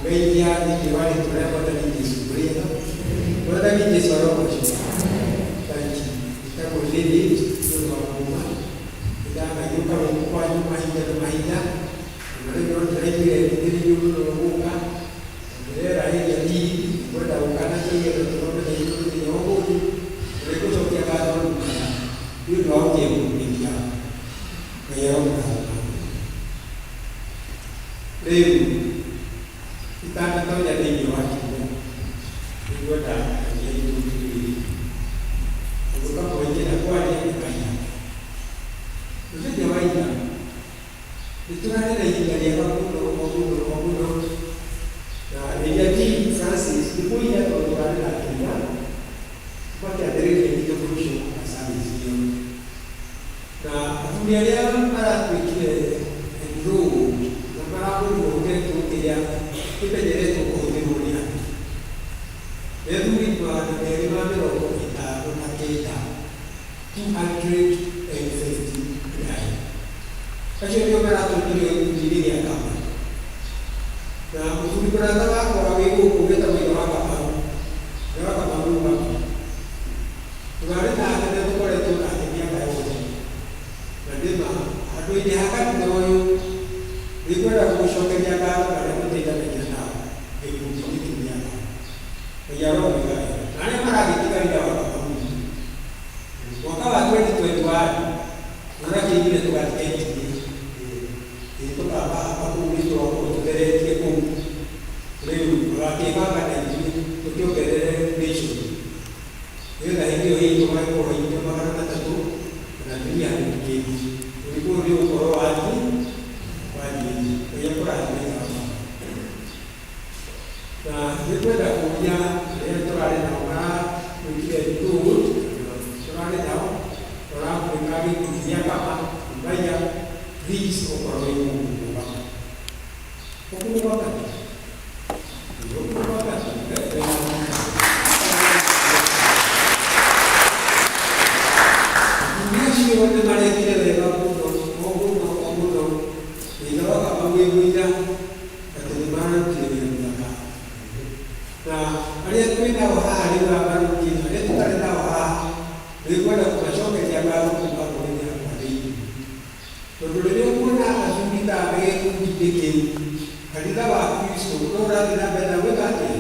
Ngũgeithia thĩinĩ wa rĩtwa rĩa Mwathani Jesũ. Mũrĩega? Mwathani Jesũ arogocwo. Thank you. Njĩtagwo David nĩ ũndũ wa kuma. Nĩndanagĩũka gũkũ kwanyu mahinda na mahinda. Na rĩu no ndĩraiguire ndĩrĩirio mũno gũka. Ndĩrerahĩria ndiri, ngwenda gũka na kĩgetho tũthondeke itũ mũthenya wa ũmũthĩ. Na nĩngũcokia ngatho nĩ ũndũ wa gũtĩa kũndeithia. Ngai arokũrathima. Rĩu itanatonya thĩinĩ wa kiugo, nĩngwenda aingĩ aitũ twĩrĩ ũndũ kamwe ingĩenda kwaria nĩ kahinda. Mũthenya wa ira nĩtũrarĩ na ihinda rĩega mũno o mũno o mũno na rĩrĩa Dean Francis nĩkũiya tondũ tũrarĩ nake ira makĩambĩrĩria gitũ kũrũcio service ĩyo. Na athuri arĩa maratuĩkire enrolled na marahũthĩrwo hũthĩrĩtwo kĩrĩa kĩmenyeretwo kũhũthĩrwo nĩ andũ nĩ athuri 259, 259. Acio nĩo maratonyire gĩkundi-inĩ gĩa Kama. Na mũthuri mũrata wakwa wĩ gũkũ wĩtagwo ithe wa Kamau, ithe wa Kamau Mũgaka, tũrarĩ nake na tũkoretwo nake mĩaka yothe. Na nĩma handũ-inĩ ha kanitha ũyũ nĩngwenda kũmũcokeria ngatho arĩa mũteithanagia nao gĩkundi-inĩ kĩu gĩa Kama. Ngai aromwĩka wega. Na arĩa maragĩtigarire wa Kamau witũ. Mwaka wa 2021 nĩũrakĩiguire tũgatiketinĩ ĩ tũkamba hapa kũu nĩ tũrakorwo tũtheretie kũu. Rĩu ũgakĩbanga na ithuĩ tũkĩongerere ration nĩgetha hĩndĩ ĩyo hihi tũgagĩkorwo indo 300 kana 300 kg. Ũrĩkũ ũyũ nĩ ũgũkorwo wathiĩ wathiĩ thĩ. Ngai akũrathime ithe wa baba. Na nĩngwenda kũria arĩa tũrarĩ nao maratuĩkire enrolled, tũrarĩ nao tũratuĩka gĩkundi gĩa Kama kumaiya, please okorwo wĩ gũkũ mũgaka. Gũkũ mũgaka? Gũkũ mũgaka? Atumia acio nĩ marekire wega mũno o mũno o mũno. Ithe wa Kamau wĩ mũira atĩ nĩ mararutire wĩra mũthaka. Na arĩa twĩ nao haha rĩu aya marũngiĩ na arĩa tũtarĩ nao haha, nĩngwenda kũmacokeria ngatho kuma ngoro-inĩ yakwa thĩinĩ. Tondũ rĩrĩa ũkuona athuri ta aya me gĩkundi-inĩ kĩu, kanitha wa Kristo no ũrathiĩ na mbere na gwĩka atĩa?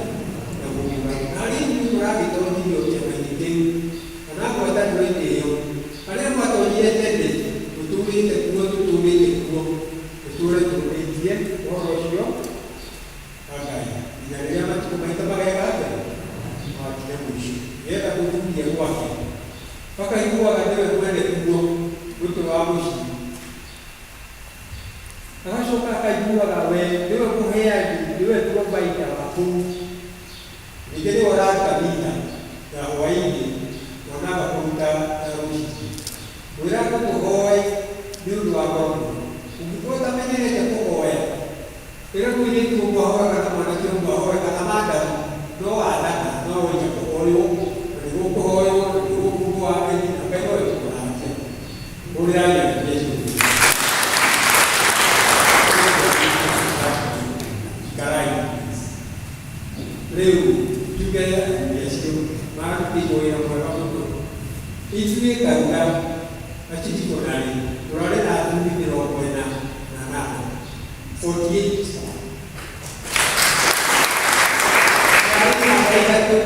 Na kũgimara. Na arĩa inyuĩ mũragĩtonyirio kĩama-inĩ kĩu, kana ngwatanĩro-inĩ ĩyo, arĩa mwatonyire tene, mũtũũrĩte kuo, tũtũũrĩte kuo, tũtũũre tũrũmĩtie ũhoro ũcio wa Ngai nginya rĩrĩa matukũ maitũ mageka atĩa? Magakinya mũico. Nĩgetha gũthuria gwake bakaiguaga nĩwe mwene kuo mũtwe wa mũciĩ, agacoka akaiguaga we nĩwe mũheani, nĩwe provider wa kũu, ningĩ nĩwe ũraruta mitha ya hwaĩ-inĩ ona agakũruta ya rũcinĩ. Mwĩra andũ tũhoe nĩ ũndũ wa ngoro mũno. Ũngĩkorwo ũtamenyerete kũhoya, ĩra mũirĩtu ũmwe ahoe kana mwanake ũmwe ahoe kana madamu, no wathana no woiga kũhoywo na nĩ gũkũhoywo na nĩ gũkumbwo ameni na Ngai no ekũmũrathia. Hũrĩrai athuri acio ikarai. Rĩu njuge athuri acio marutĩte wĩra mwega mũno. Ithuĩ Karura Archidiaconary tũrarĩ na athuri 48, 48. Tũrarĩ namba ithatũ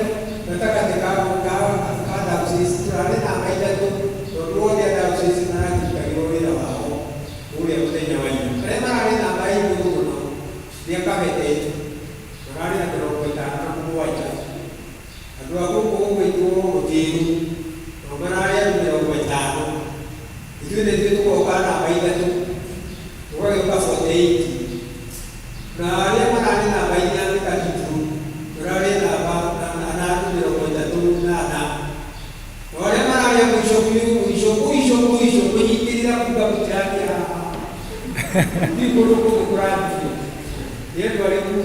gatagatĩ ka ka ka diocese, tũrarĩ namba ithatũ tondũ othe a diocese marakĩrutagĩrwo wĩra wao ũrĩa mũthenya wa ira. Arĩa mararĩ namba ya igũrũ mũno nĩ a Kabete, mararĩ na 57. Andũ a gũkũ gũgwĩtwo Gĩtĩĩru nao mararĩ andũ 50. Ithuĩ nĩ ithuĩ tũgoka namba ithatũ, tũgagĩũka 48. Na arĩa mararĩ namba inya nĩ Gatitũ, mararĩ namba na andũ 34. Nao arĩa mararĩ a mũico biũ, mũico mũico mũico kũnyitĩrĩra kuga mũtirathiĩ haha. Ndiũĩ kũndũ kũngĩ kũrathiĩ. Nĩ andũ arĩkũ?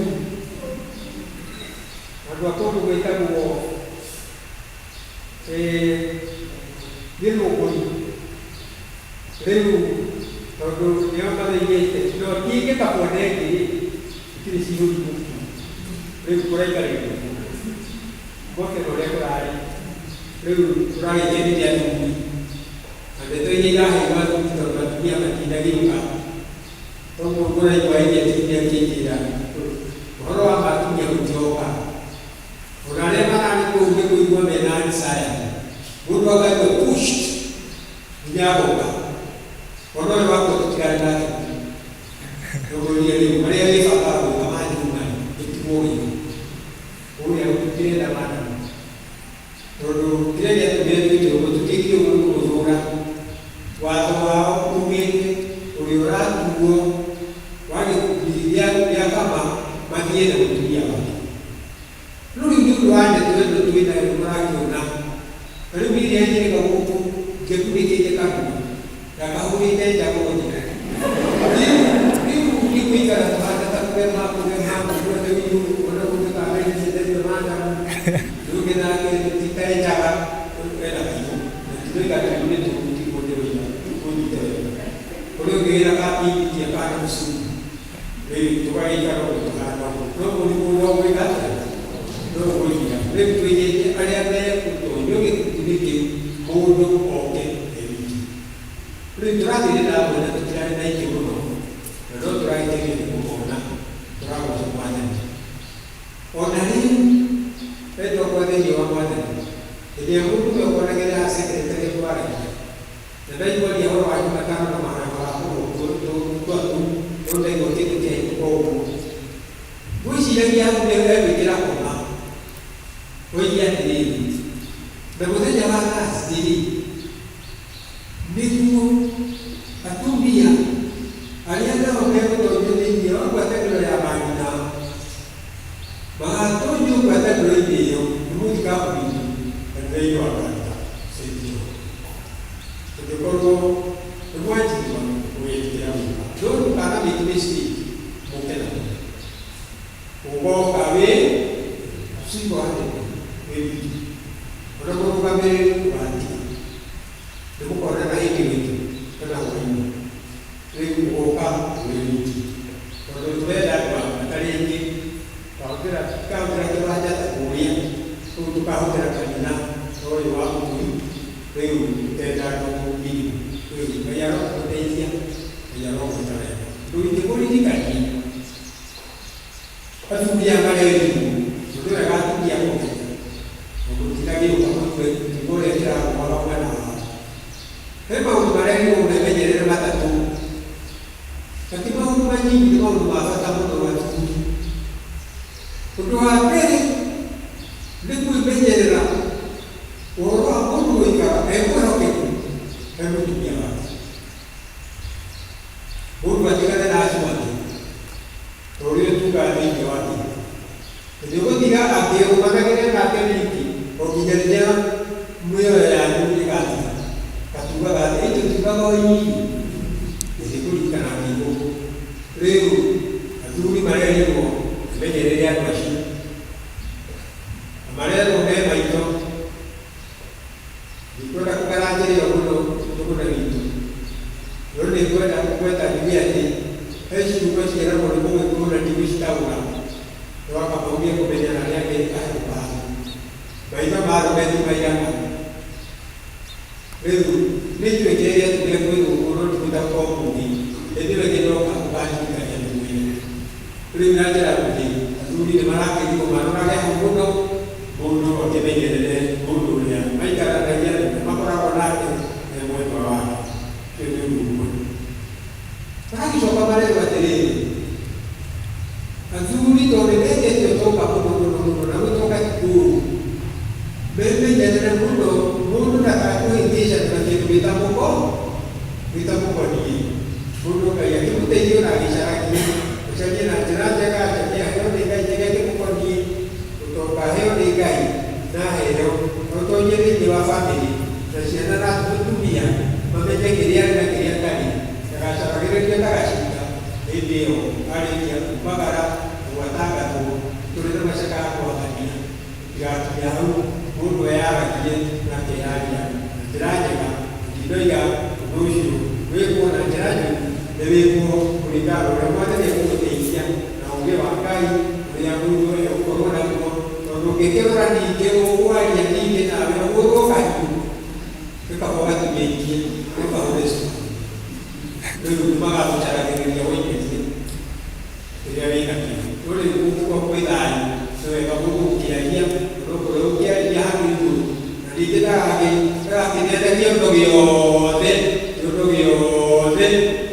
Andũ a kũndũ gwĩtagwo Gĩthũngũri. Rĩu tondũ nĩo maraigĩte no ti ingĩkabwo na ĩngĩ rĩ, itirĩ cihũri gũkũ. Rĩu kũraikarĩrio ngwakĩra ũrĩa kũrarĩ rĩu tũragĩkenithia athuri na ndeto iria iraheirwo athuri tondũ atumia matindagĩũka toguo ngũraigua iria atumia kĩnjĩra ũhoro wa atumia gũtioka ona arĩa mararĩ kũu nĩ kũigua mena anxiety mũndũ akaigua pushed nginya agoka ona ũyũ wakwa tũtirarĩ nake ndũgũria rĩu marĩa wĩbangaga gwĩka ma Juma ĩtigwo gĩko ũrĩa tũtirenda madam tondũ kĩrĩa gĩatũmire twĩke ũguo tũtiĩkire ũguo nĩ kũmũthũra watho wao ugĩte ũrĩa ũratuo wa gĩkundi gĩa kama mathiĩ na mũtumia wake no rĩu nĩ ũndũ wa ndeto ĩno twĩ nayo mũrakĩona na rĩu niĩ rĩrĩa gũkũ ngĩkunĩkĩte kanua na kahurĩte njagothi rĩu rĩu nĩ gũikara tũhana ta kũgema kũgema kũgema rĩu ona mũndũ kamĩrĩtie madamu rĩu ũngĩ nake titaenjaga ena kairũ na tinoiga atĩ nĩ tũtigwo ndĩroiga ũnyite wega ũrĩa ũngĩ wĩra kapindikia kana mũcungu rĩu tũgagĩikara ũguo tũhana ũguo no mũrimũ no gwĩka atĩa no kũigira rĩu twĩgĩte arĩa megũtonyio gĩkundi-inĩ kĩu mũndũ oke e wiki rĩu tũrathire ndamwona tũtirarĩ na aingĩ mũno na no tũragĩkenio nĩ kũmona tũragoca mwathani ona rĩu endwa kwa thĩinĩ wa mwathani hĩndĩ ĩrĩa mũndũ ũmwe ũkonagĩrĩra haha secretary kwaragia na ndaigua ũhoro wa Jumatano na mahoya magakorwo twatu no ndaigua kĩndũ kĩahĩtũka ũguo ngwĩciragia hau nĩ egwĩkĩra koma oige atĩrĩrĩ na mũthenya wa Thursday nĩguo atumia arĩa nao megũtonyio thĩinĩ wa ngwatanĩro ya manyina magatonyio ngwatanĩro-inĩ ĩyo nĩ mũthikabu witũ kanitha-inĩ wa Karita St. John tũngĩkorwo nĩ mwanjigua mũgĩtĩkĩra gũka no ndũkana make mistake mũke na ũgoka wĩ single handed wĩ wiki ona mũrũgamĩrĩri ũgatiga nĩ mũkonana hĩndĩ wiki kana hwainĩ rĩu ũgoka wĩ wiki tondũ tũrenda andũ matarĩ aingĩ twahũthĩra tukahũthĩra kĩwanja ta kũrĩa kũu tũkahũthĩra kanitha ũyũ wa mũtui rĩu tũkenda andũ minimum rĩu Ngai arotũteithia Ngai arogwĩka wega ndũingĩkũririkania athuri aya marerirwo tondũ wega atumia kũmenya tondũ mũtinagĩũka mũigue kiugo ũrĩa kĩragũaga mwena wao he maũndũ marerirwo memenyerere matatũ na ti maũndũ manyinyi nĩ maũndũ ma bata mũno athuri ũndũ wa mbere nĩ kwĩmenyerera ũhoro wa mũndũ gũikara e mwĩhokeku he mũtumia wake mũndũ atigane na acio angĩ ta ũrĩa tugaga thĩinĩ wa kĩhiko hĩndĩ ũgũtiga akĩũmanagĩre nake wiki o nginya rĩrĩa mĩoyo yanyu ĩgatiga gatugaga atĩ ĩ tũtiugaga o ii gũthiĩ kũririkana kiugo rĩu athuri marerirwo menyerere andũ acio na marerwo me maitho ndikwenda kũgaranjĩrĩo mũno mũgũnda witũ no nĩngwenda kũgweta njuge atĩ he ciugo ciĩragwo nĩ mũgĩkũyũ na ndigũcitaũra no Kamau nĩekũmenya na arĩa angĩ ahĩtũka maitho ma arũme ti maigana rĩu nĩ njũĩ kĩrĩa gĩatũmire kwĩrwo ũguo no ndigũtaũka ũmũthĩ hĩndĩ ĩyo ĩngĩ ndoka ũkandirikania ndĩmwĩre rĩu na njĩra nguhĩ athuri nĩ marakĩrigwo marorage hau mũno mũndũ akĩmenyerere mũndũ ũrĩa maikaranagia na makoragwo nake e mwendwa wake ũcio nĩ ũndũ ũmwe maragĩcoka marerwo atĩrĩrĩ athuri tondũ nĩ mendete ũtonga mũno mũno mũno na gũtonga ti kũũru memenyerere mũno mũndũ ndakakũhĩngĩca na kĩndũ gĩtamũkoniĩ mũndũ Ngai akĩmũteithia ona agĩcaragia ũcarie na njĩra njega acarie aheo nĩ Ngai kĩrĩa kĩmũkoniĩ ũtonga aheo nĩ Ngai na aheo ũtonye thĩinĩ wa bamĩrĩ na ciana na mũtumia mamenye kĩrĩa arĩ na kĩrĩa atarĩ ndagacaragĩrĩrie ndagacinga hĩndĩ ĩyo arĩkia kumagara na gwatangathwo tũrĩ na macakaya kwathania tigakinya hau mũndũ eyaragie na akeyaria na njĩra njega ndinoiga ũndũ ũcio wĩkwo na njĩra njũru nĩ wĩkwo kũringana na ũrĩa mwathani ekũgũteithia na ũũgĩ wa Ngai ũrĩa Ũrĩa mũndũ egũkorwo naguo, tondũ ũngĩkĩrora ningĩ ũkwaria ningĩ nawe ũgũrwo kahiũ, nĩ kaba ũgatumĩtie, nĩ kaba ũrĩ cukuru. Rĩu magagũcaragĩrĩria woimĩrie kĩrĩa wĩnakĩo. No rĩu gũkũ kwĩ thayũ, nĩ wega mũndũ gũkĩaria, onokorwo ũkĩarĩria handũ igũrũ, na ningĩ ndagakĩnenekie ũndũ gĩothe, kĩũndũ gĩothe,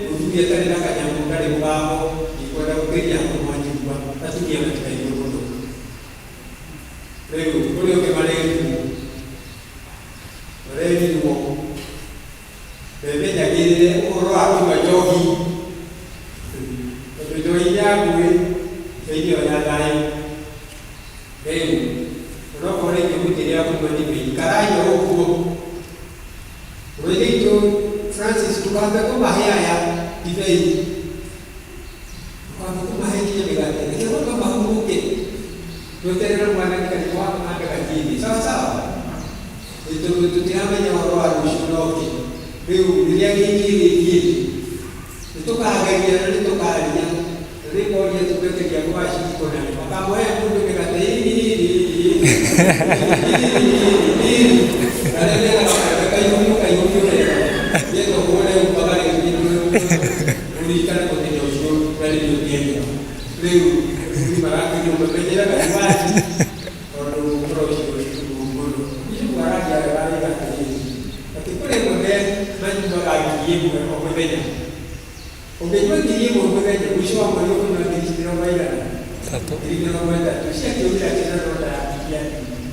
mũthuri atarĩ na kanyamũ ndarĩ mũgambo, ndikwenda gũkĩria hau mwanjigua, atumia matikaigua mũno. Rĩu ũrĩa ũngĩ marerirwo, marerirwo memenyagĩrĩre ũhoro wa kũnyua njohi, tondũ njohi nĩ ya ngũĩ, njohi nĩyo ya thayũ. Rĩu onokorwo rĩngĩ mũtirĩ a kũnyua ndibei, ikarai o ũguo. Mũrũ witũ Francis, ndũkambe kũmahe aya ndibei, ndũkambe kũmahe nginya mĩgate, reke mambe mahurũke, tweterere mwathani karimũ ambe gathiĩ sawa sawa. Tondũ tũtiramenya ũhoro wa rũciũ noke. Rĩu rĩrĩa gĩkĩ gĩthiĩ nĩtũkageria na nĩtũkaria, na nĩngoria tũgweteria mũgaciriko na nĩ makamũhe mũndũ mĩgate arĩa mena gakaembe kaihũrio kaihũrio wega, nĩgetha ũhũre mpaka rĩngĩ ũririkane mũthenya ũcio na rĩrĩa ũngĩenda. Rĩu athuri marakĩrio mamenyere kanyuaji tondũ ũhoro ũcio nĩ mũũru mũno. Bishop araria wega aroiga atĩrĩrĩ, atĩ kũrĩ amwe manyuaga 1,000 o mũthenya. Ũngĩnyua 1,000 mũthenya, mũico wa mweri ũkũnyua ngiri mĩrongo ĩigana? 30,000. Ciakĩũrĩra ciana no ndarakiria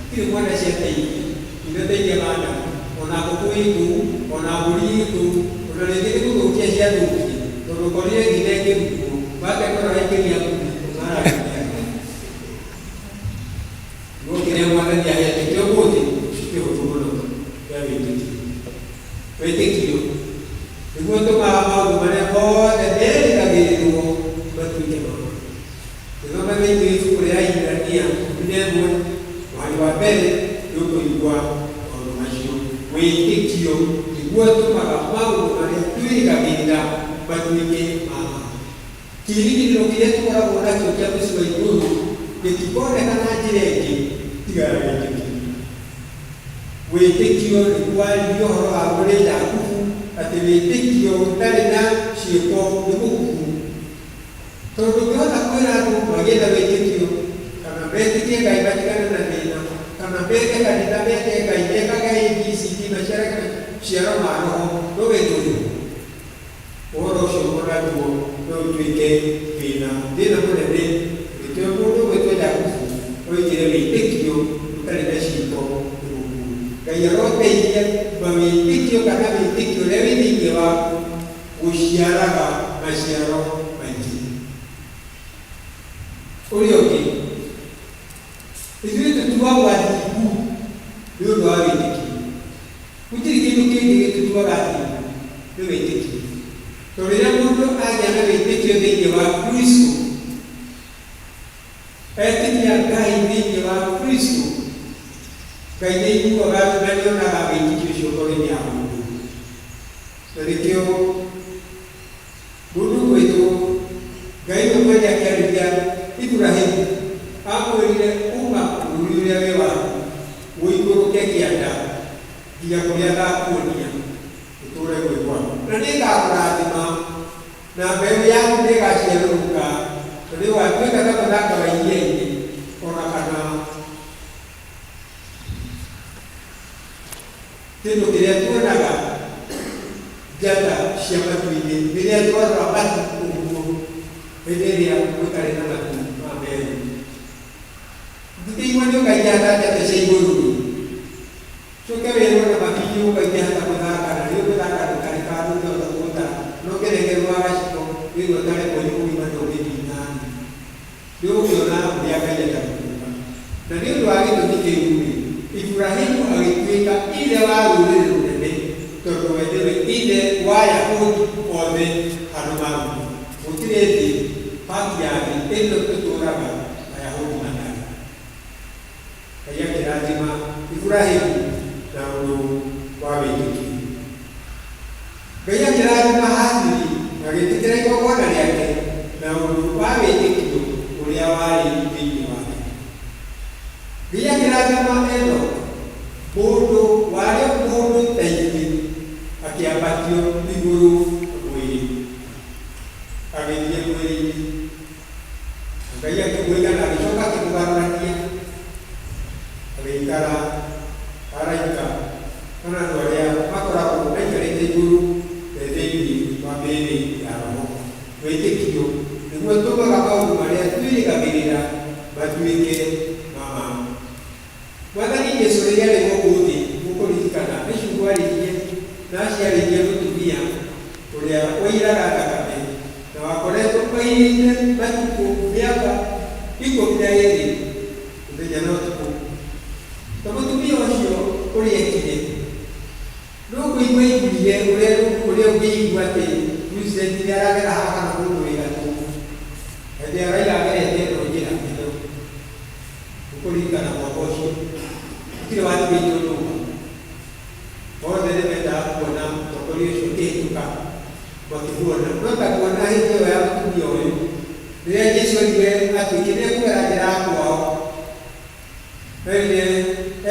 tirĩ mwana ciateithia, inateithia madamu, ona ngũkũ ĩ kũu, ona mbũri ĩ kũu, ona rĩngĩ nĩ gũthũkia ciathũkia, tondũ ũkorire ngima ĩkĩrutwo, watekora waikĩria ngui, ũmaragia. No kĩrĩa mwathani ahete kĩa ũmũthĩ kĩhũthũ mũno kĩa wĩtĩkio. Wĩtĩkio nĩguo ũtũmaga maũndũ marĩa mothe merĩgagĩrĩrwo matuĩke ma ma. Ũgĩthoma thĩinĩ wa ibuku rĩa Ahibirania 11 mũhari wa mbere nĩũkũigua maũndũ macio. Wĩtĩkio nĩguo ũtũmaga maũndũ marĩa twĩrĩgagĩrĩra matuĩke ma ma. Kĩĩrĩgĩrĩro kĩrĩa tũkoragwo nakĩo kĩa mũciĩ wa igũrũ gĩtikoneka na njĩra ĩngĩ tiga ya wĩtĩkio. Wĩtĩkio nĩguo waririe ũhoro waguo nĩ Jakubu atĩ wĩtĩkio ũtarĩ na ciĩko nĩ mũkuũ. Tondũ ndũngĩhota kwĩra andũ magĩe na wĩtĩkio kana metĩkie Ngai matigane na thĩna kana mende kanitha mende Ngai mekage ABCD maciarage maciaro ma roho no wĩtũrio. Ũhoro ũcio o naguo no ũtuĩke thĩna, thĩna mũnene. Nĩkĩo mũndũ ũgwĩtwo Jakubu oigire wĩtĩkio ũtarĩ na ciĩko nĩ mũkuũ. Ngai aroteithia mawĩtĩkio kana wĩtĩkio ũrĩa wĩ thĩinĩ waku gũciaraga maciaro maingĩ. Ũrĩa ũngĩ, ithuĩ tũtuagwo athingu nĩ ũndũ wa wĩtĩkio. Gũtirĩ kĩndũ kĩngĩ gĩtũtuaga athingu, nĩ wĩtĩkio. Tondũ rĩrĩa mũndũ agĩa na wĩtĩkio thĩinĩ wa Kristo, etĩkia Ngai thĩinĩ wa Kristo, Ngai nĩ aiguaga na nĩ onaga wĩtĩkio ũcio ngoro-inĩ ya mũndũ. Na nĩkĩo mũndũ ũgwĩtwo Ngai we mwene akĩarĩria Iburahimu amwĩrire uma bũrũri ũrĩa wĩ waku ũikũrũke kĩanda nginya kũrĩa ngakuonia ũtũũre gwĩ gwaku. Na nĩngakũrathima, na mbeũ yaku nĩĩgaciarũrũka, na nĩũgatuĩka ta mũthanga wa iria-inĩ, o na kana kĩndũ kĩrĩa tuonaga njata cia matu-inĩ rĩrĩa twarora matu ũguo, hĩndĩ ĩrĩa gũtarĩ na matu ma merũ. Ndingĩigua nĩũkaingĩha ta njata cia igũrũ-rĩ, Coke wĩrwo na mabinyũ ũkaingĩha ta mũthanga na rĩu mũthanga ndũkarĩ handũ ũngĩhota kũũtara no ũngĩnengerwo gaciko wĩrwo ũtare mweri mũgima ndũngĩnina thĩ. Nĩũgũkĩona ũrĩa Ngai atangĩtuĩka. Na nĩ ũndũ wa gĩtũmi kĩu-rĩ, Iburahimu agĩtuĩka ithe wa rũrĩrĩ rũnene, tondũ we nĩwe ithe wa Ayahudi othe handũ ma rũrĩrĩ. Gũtirĩ thĩ, part ya thĩ ĩno tũtũraga Ayahudi matarĩ. Ngai akĩrathima Iburahimu na ũndũ wa wĩtĩkio. Ngai akĩrathima Habili na agĩtĩkĩra igongona rĩake na ũndũ wa wĩtĩkio ũrĩa Ũrĩa warĩ thĩinĩ wake. Ngai akĩrathima Enoku, mũndũ warĩ mũndũ ta ithuĩ, akĩambatio igũrũ mwĩrĩ, agĩthiĩ mwĩrĩ-inĩ. Ngai akĩmũiga na agĩcoka akĩmũgarũrania, agĩikara araika kana andũ arĩa makoragwo maikarĩte igũrũ me thĩinĩ wa mĩĩrĩ ya roho. Wĩtĩkio nĩguo ũtũmaga maũndũ marĩa twĩrĩgagĩrĩra matuĩke ma ma. Mwathani Jesu rĩrĩa arĩ gũkũ thĩ, mũkũririkana nĩ ciugo arĩirie na aciarĩirie mũtumia ũrĩa wairaga thakame na wakoretwo airĩte matukũ mĩaka 12 mũthenya na ũtukũ. Ta mũtumia ũcio ũrĩa ekire. No kũigua aiguire ũrĩa ũrĩa ũngĩigua atĩ president nĩ aragera haha kana mũndũ wĩ gatũ. Hĩndĩ ya Raila agerete ĩno njĩra ĩno. Ũkũririkana mwaka ũcio. Gũtirĩ watigĩtwo nyũmba. Othe nĩ mendaga kuona mũtongoria ũcio akĩhĩtũka makĩmuona. No ta kuona hĩndĩ ĩyo ya mũtumia ũyũ. Rĩrĩa Jesu oigire atuĩke nĩ ekũgera njĩra ya kwao. Erire,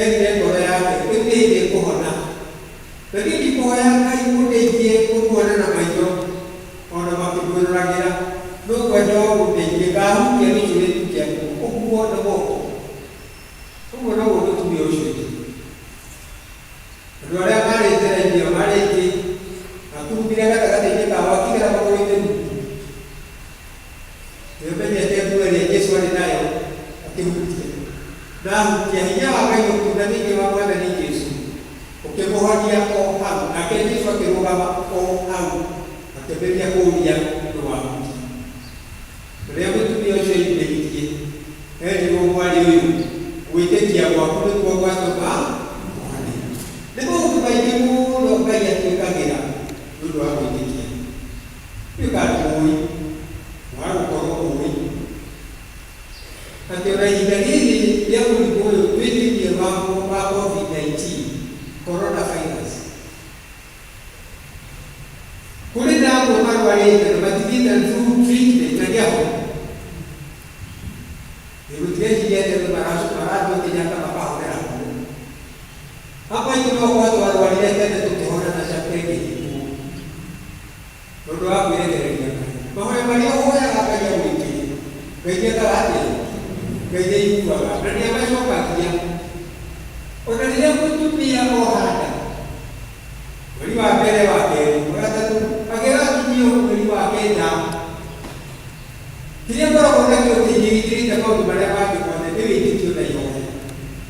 erire ngoro yake, rĩu nĩ hĩndĩ ĩkũhona. Na niĩ ndikũhoya Ngai ũndeithie gũkuona na maitho, o na makĩmwĩroragĩra, no ngwenda o ũndeithie ngahutia gĩcũrĩ tu kĩa nguo, ũguo na moko. Ũguo noguo mũtumia ũcio ekire. Andũ arĩa maarĩ njĩra-inĩ ĩyo maarĩ aingĩ, akurumbire gatagatĩ-inĩ kao akĩgera magũrũ-inĩ rungu. Nĩũmenyete nguo ĩrĩa Jesu arĩ nayo akĩhutia. Na ahutia, hinya wa Ngai ũkiuma thĩinĩ wa Mwathani Jesu, ũkĩmũhonia o hau. Nake Jesu akĩrũgama o hau, akĩambĩrĩria kũũria nũ wahutia. Rĩrĩa mũtumia ũcio aiyumĩririe, erirwo, Mwarĩ ũyũ, gwĩtĩkia gwaku nĩkuo gwatũma ũhone. Nĩ maũndũ maingĩ mũno Ngai atwĩkagĩra nĩ ũndũ wa gwĩtĩkia. Tuĩka ũĩ, waga gũkorwo ũĩ atĩ ona ihinda rĩrĩ rĩa mũrimũ ũyũ twĩ thĩinĩ waguo wa COVID-19, corona virus, kũrĩ na amwe marwarĩte na matithiĩte through treatment na nĩ ahonu. Gũtireciria atĩ andũ marathiĩ Kenyatta makahonera kuo. Amwe aitũ no gũkorwo twarwarire tene tũkĩhona na chapter ĩkĩhingwo. Tondũ wa kwĩrekereria Ngai. Mahoya marĩa ũhoyaga Ngai agwĩkĩre, Ngai nĩekaga atĩa? Ngai nĩaiguaga na nĩamacokagia. Ona rĩrĩa mũtumia oha nda, mweri wa mbere, wa kerĩ, wa gatatũ, agĩgakinyio mweri wa kenda, kĩrĩa ngoragwo nakĩo thĩinĩ gĩkĩrĩte maũndũ marĩa mangĩ mothe nĩ wĩtĩkio na ihoya.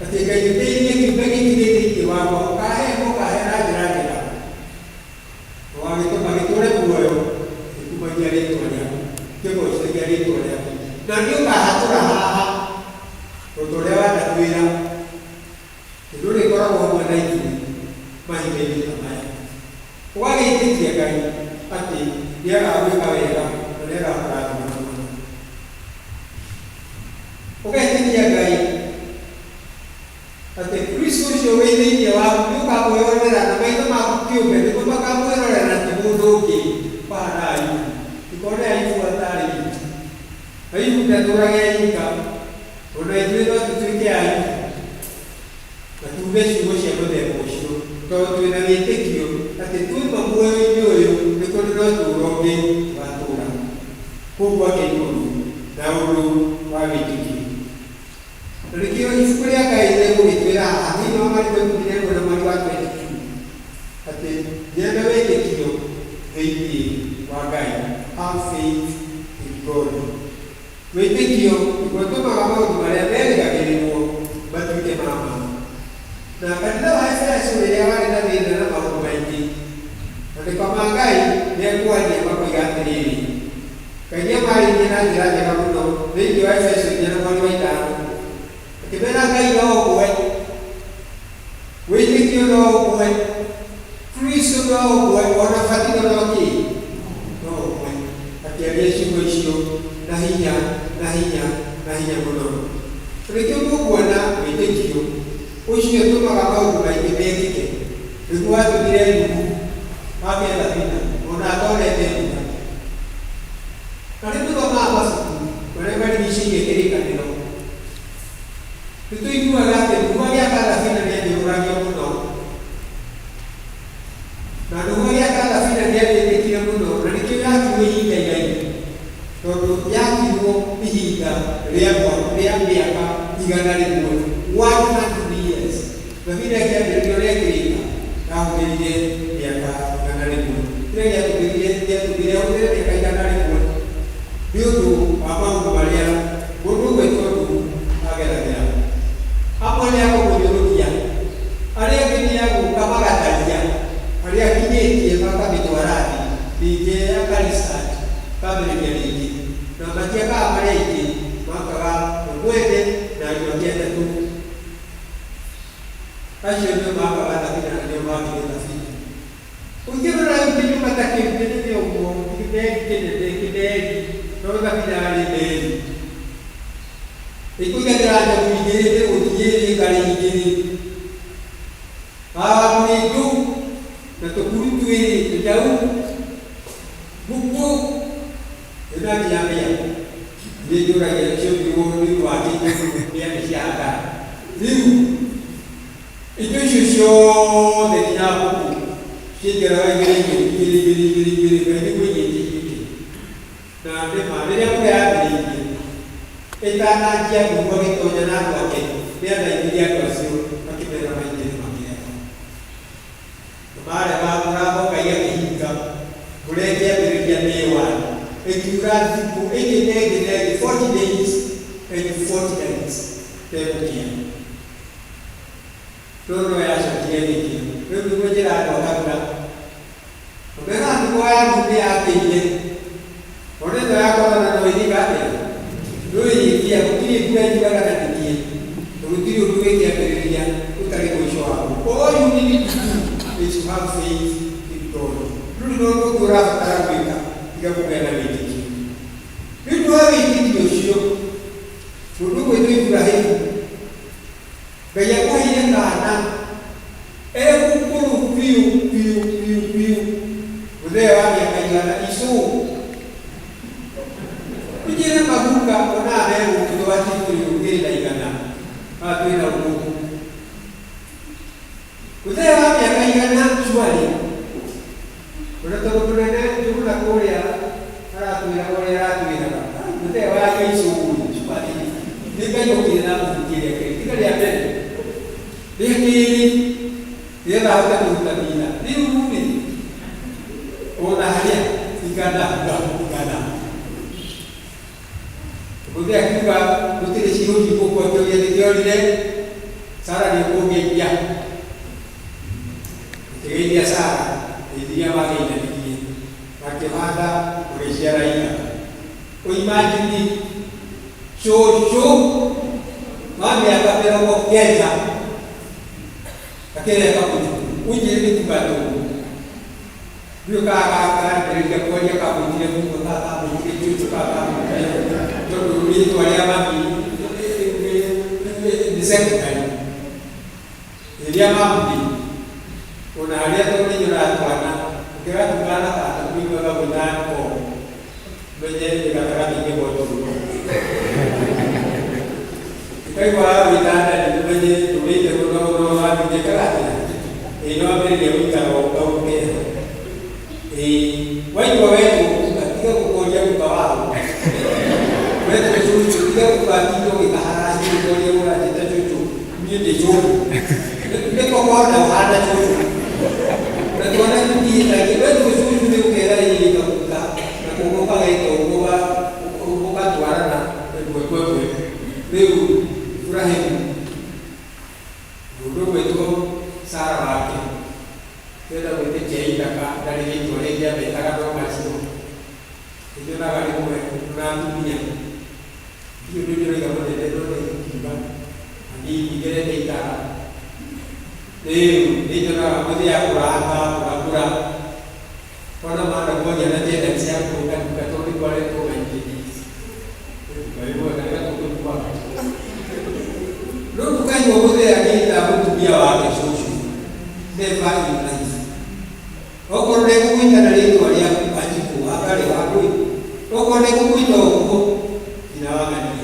Atĩ Ngai ũteithie kĩũmbe gĩkĩ gĩ thĩinĩ wakwa, ũkahe ũkahe na njĩra njega. Ũgagĩtũma gĩtũũre muoyo gĩkumagia rĩĩtwa rĩaku, kĩgoocithagia rĩĩtwa rĩaku. Na nĩũkahatũra haha, o ta ũrĩa wanatwĩra, atĩ ndũrĩkoragwo hamwe na ithuĩ mahinda-inĩ ta maya. Ũgagĩtĩkia Ngai atĩ nĩagagwĩka wega na nĩagakũrathima na mwana. Ũgetĩkia Ngai atĩ Kristo ũcio wĩ thĩinĩ waku nĩũkamwĩonera na maitho maku kĩũmbe, nĩmo makamwĩrorera na ti mũndũ ũngĩ ũhana Ayubu. Ndũkone Ayubu atarĩ wiki. Ayubu ndatũraga e ika, o na ithuĩ no tũtuĩke Ayubu na tuuge ciugo cia mũthemba ũcio, tondũ twĩ na wĩtĩkio atĩ tuoima muoyo-inĩ ũyũ nĩ kũrĩ na ũtũũro ũngĩ tũgatũũra kũu gwake igũrũ na ũndũ wa wĩtĩkio. Na nĩkĩo ibuku rĩa Ngai rĩgũgĩtwĩra haha thĩinĩ wa Mariko 11 na mweri wa 22 atĩ gĩa na wĩtĩkio thĩinĩ wa Ngai, have faith in God. Wĩtĩkio nĩguo ũtũmaga maũndũ marĩa merĩgagĩrĩrwo matuĩke ma ma. Na kanitha wa Efeso rĩrĩa warĩ na thĩna na maũndũ maingĩ, maandĩko ma Ngai nĩekwaria makoiga atĩrĩrĩ, Ngai nĩamarĩirie na njĩra njega mũno thĩinĩ wa Efeso 4 na mweri wa 5, akĩmera Ngai no ũmwe, wĩtĩkio no ũmwe, Kristo no ũmwe, o na ũbatitho no kĩ? No ũmwe. Akĩaria ciugo icio na hinya, na hinya, na hinya mũno. Na nĩkĩo mũkuona wĩtĩkio ũcio ũtũmaga maũndũ maingĩ mekĩke. Nĩguo watũmire Nuhu ake thabina o na atonete mbura. Na nĩ tũthomaga mabuku marĩa marigainie. Ũtarigicĩirie kĩrĩkanĩro. Nĩ tũiguaga atĩ Nuhu agĩaka thabina nĩ anyũrũragio mũno. Na Nuhu agĩaka thabina nĩ athĩnĩkire mũno na nĩkĩo yakirwo ihinda iraihu tondũ yakirwo ihinda rĩa rĩa mĩaka 100, 100 years. Thabina ĩkĩambĩrĩrio na ĩkĩrĩka yahũthĩrire mĩaka 100. Kĩrĩa gĩatũmĩrire gĩatũmire ahũthĩre mĩaka 100 nĩ ũndũ wa maũndũ marĩa mũndũ ũgwĩtwo Nuhu ageragĩra. Amwe nĩ a kũmũnyũrũria, arĩa angĩ nĩ a gũka magataria, harĩa akinyĩtie makamĩtwara thĩ, ningĩ aka restart, akambĩrĩria rĩngĩ. Na matiakaga marĩ aingĩ, makaga we mwene na ariũ ake atatũ. Acio nĩo makaga thabina na nĩo makire thabina. Ũngĩrora rĩu kĩnyũmba ta kĩu kĩnene ũguo, kĩmeri kĩnene, kĩmeri, no thabina yarĩ meri. Ĩkũiganĩra njogu igĩrĩ, mĩrũthi ĩĩrĩ, ngarĩ igĩrĩ. Haha mũrĩndũ na tũkuru twĩrĩ, tũnyau, ngũkũ, ĩno nginya mbĩa. Iria njũragia ciombirwo nĩ ũndũ wa kĩ tondũ mbĩa nĩ cia hathara. Rĩu indo icio ciothe nginya ngũkũ ciaikaraga igĩrĩ igĩrĩ, igĩrĩ igĩrĩ, igĩrĩ igĩrĩ, Ngai nĩguo aigĩte igĩrĩ. Na nĩ ma, rĩrĩa mbura yambĩrĩirie, ĩtananjia Nuhu agĩtonya na andũ ake, nĩ athaithirie andũ acio akĩmera maingĩre makĩrega. Na marega, mũrango Ngai akĩhinga, mbura ĩkĩambĩrĩria May 1, ĩkiura thikũ ĩngĩ na ĩngĩ na ĩngĩ, 40 days and 40 nights, ĩtegũkĩa. No no yacokire ĩgĩkĩa. Rĩu nĩguo njĩra andũ a Kagura. Ũmena thikũ ya Nuhu nĩ yakĩire. Ona ĩno ya korona no ĩrĩka atĩa? No ĩrĩkia. Gũtirĩ mbura yuraga na ndĩkĩe. Na gũtirĩ ũndũ wĩ kĩambĩrĩria ũtarĩ mũico waguo. All you need to do is to have faith in God. Ndũrĩ na ũndũ ũngĩ ũrabatara gwĩka tiga kũgĩa na wĩtĩkio. Nĩ ũndũ wa wĩtĩkio ũcio, mũndũ ũgwĩtwo Iburahimu, Ngai amũheire kaana e mũkũrũ biũ biũ biũ biũ, mũthee wa mĩaka 100 icũũ. Ũnjĩre maguka onaga me gũkũ tũgatiĩ twĩ na 100 haha twĩ na gũkũ. Mũthee wa mĩaka 100 surely. Ona tondũ mũnene Njũgũna kũrĩa aratwĩraga ũrĩa aratwĩraga. Mũthee wa icũũ surely. Nĩ Ngai okire na amũhutie rĩa kerĩ. Tiga rĩa mbere. Rĩa kerĩ nĩgetha ahote kũruta thĩna. Rĩu rĩ, ona harĩa 100 100. Mũthee akiuga gũtirĩ ciihũri gũkũ akĩũria nĩkĩorire Sara nĩ ũkũngeithia. Akĩgeithia Sara, ngeithiria mageithanirie. Makĩoha nda magĩciara Isaaka. Ũimagine cũcũ wa mĩaka 90 akĩreka mũtuku. Ũnjĩre nĩ kuga atĩ ũguo. Ndiũĩ kana kambĩrĩria kwaria kamwĩtire guka kana kamwĩtire cũcũ kana kamwĩtire tondũ rĩtwa rĩa mami nĩ secondary. Rĩrĩa mami ona harĩa tondũ nĩ nyonaga twana ũkĩgatukana tata kũiguaga gwĩta ko menye nĩ gatagatĩ-inĩ gwa ũtukũ. Ũkaiguaga gwĩta ndani ũmenye ndũrĩte mũno mũno wathiĩ atĩa? Ĩĩ nĩ wambĩrĩria gũikara o kaũkĩra. Ĩĩ waigua wetwo guka tiga gũkoria guka waũ. Wetwo cũcũ tiga gũkatinda ũgĩkaharacia ũkoria ũranjĩta cũcũ niĩ ndĩ cũcũ. Nĩ kũkona ũhana cũcũ. Na twana tũtiĩtagia wetwo cũcũ nĩ ũkera ĩĩ gaguka na koguo ũkageta ũguo ũgatwarana ĩmwe kwa ĩmwe. Rĩu Iburahĩmu mũndũ ũgwĩtwo Sara wake twenda gwĩtĩkia Ithaka ndarĩ rĩtwa rĩngĩ ametaga no macio. Nĩnyonaga rĩmwe ona atumia ndiũĩ ũndũ ndĩroiga mũnene no nĩ ngũkiuga hanini ngerete itara. Rĩu nĩnyonaga mũthĩ akũranga akũrakũra ona mana kuoria na njenda cia gwĩka nduka tondũ nĩ kwaretwo maingĩ. Nduka ĩmwe karĩa tũkũnyuaga. Rĩu tũkaigua mũthee agĩta mũtumia wake cũcũ. Never in life. Okorwo ndegũgwĩta na rĩtwa rĩaku Wanjikũ wa Ngarĩ wa Ngũi, okorwo ndegũgwĩta ũguo, nyina wa ng'ania.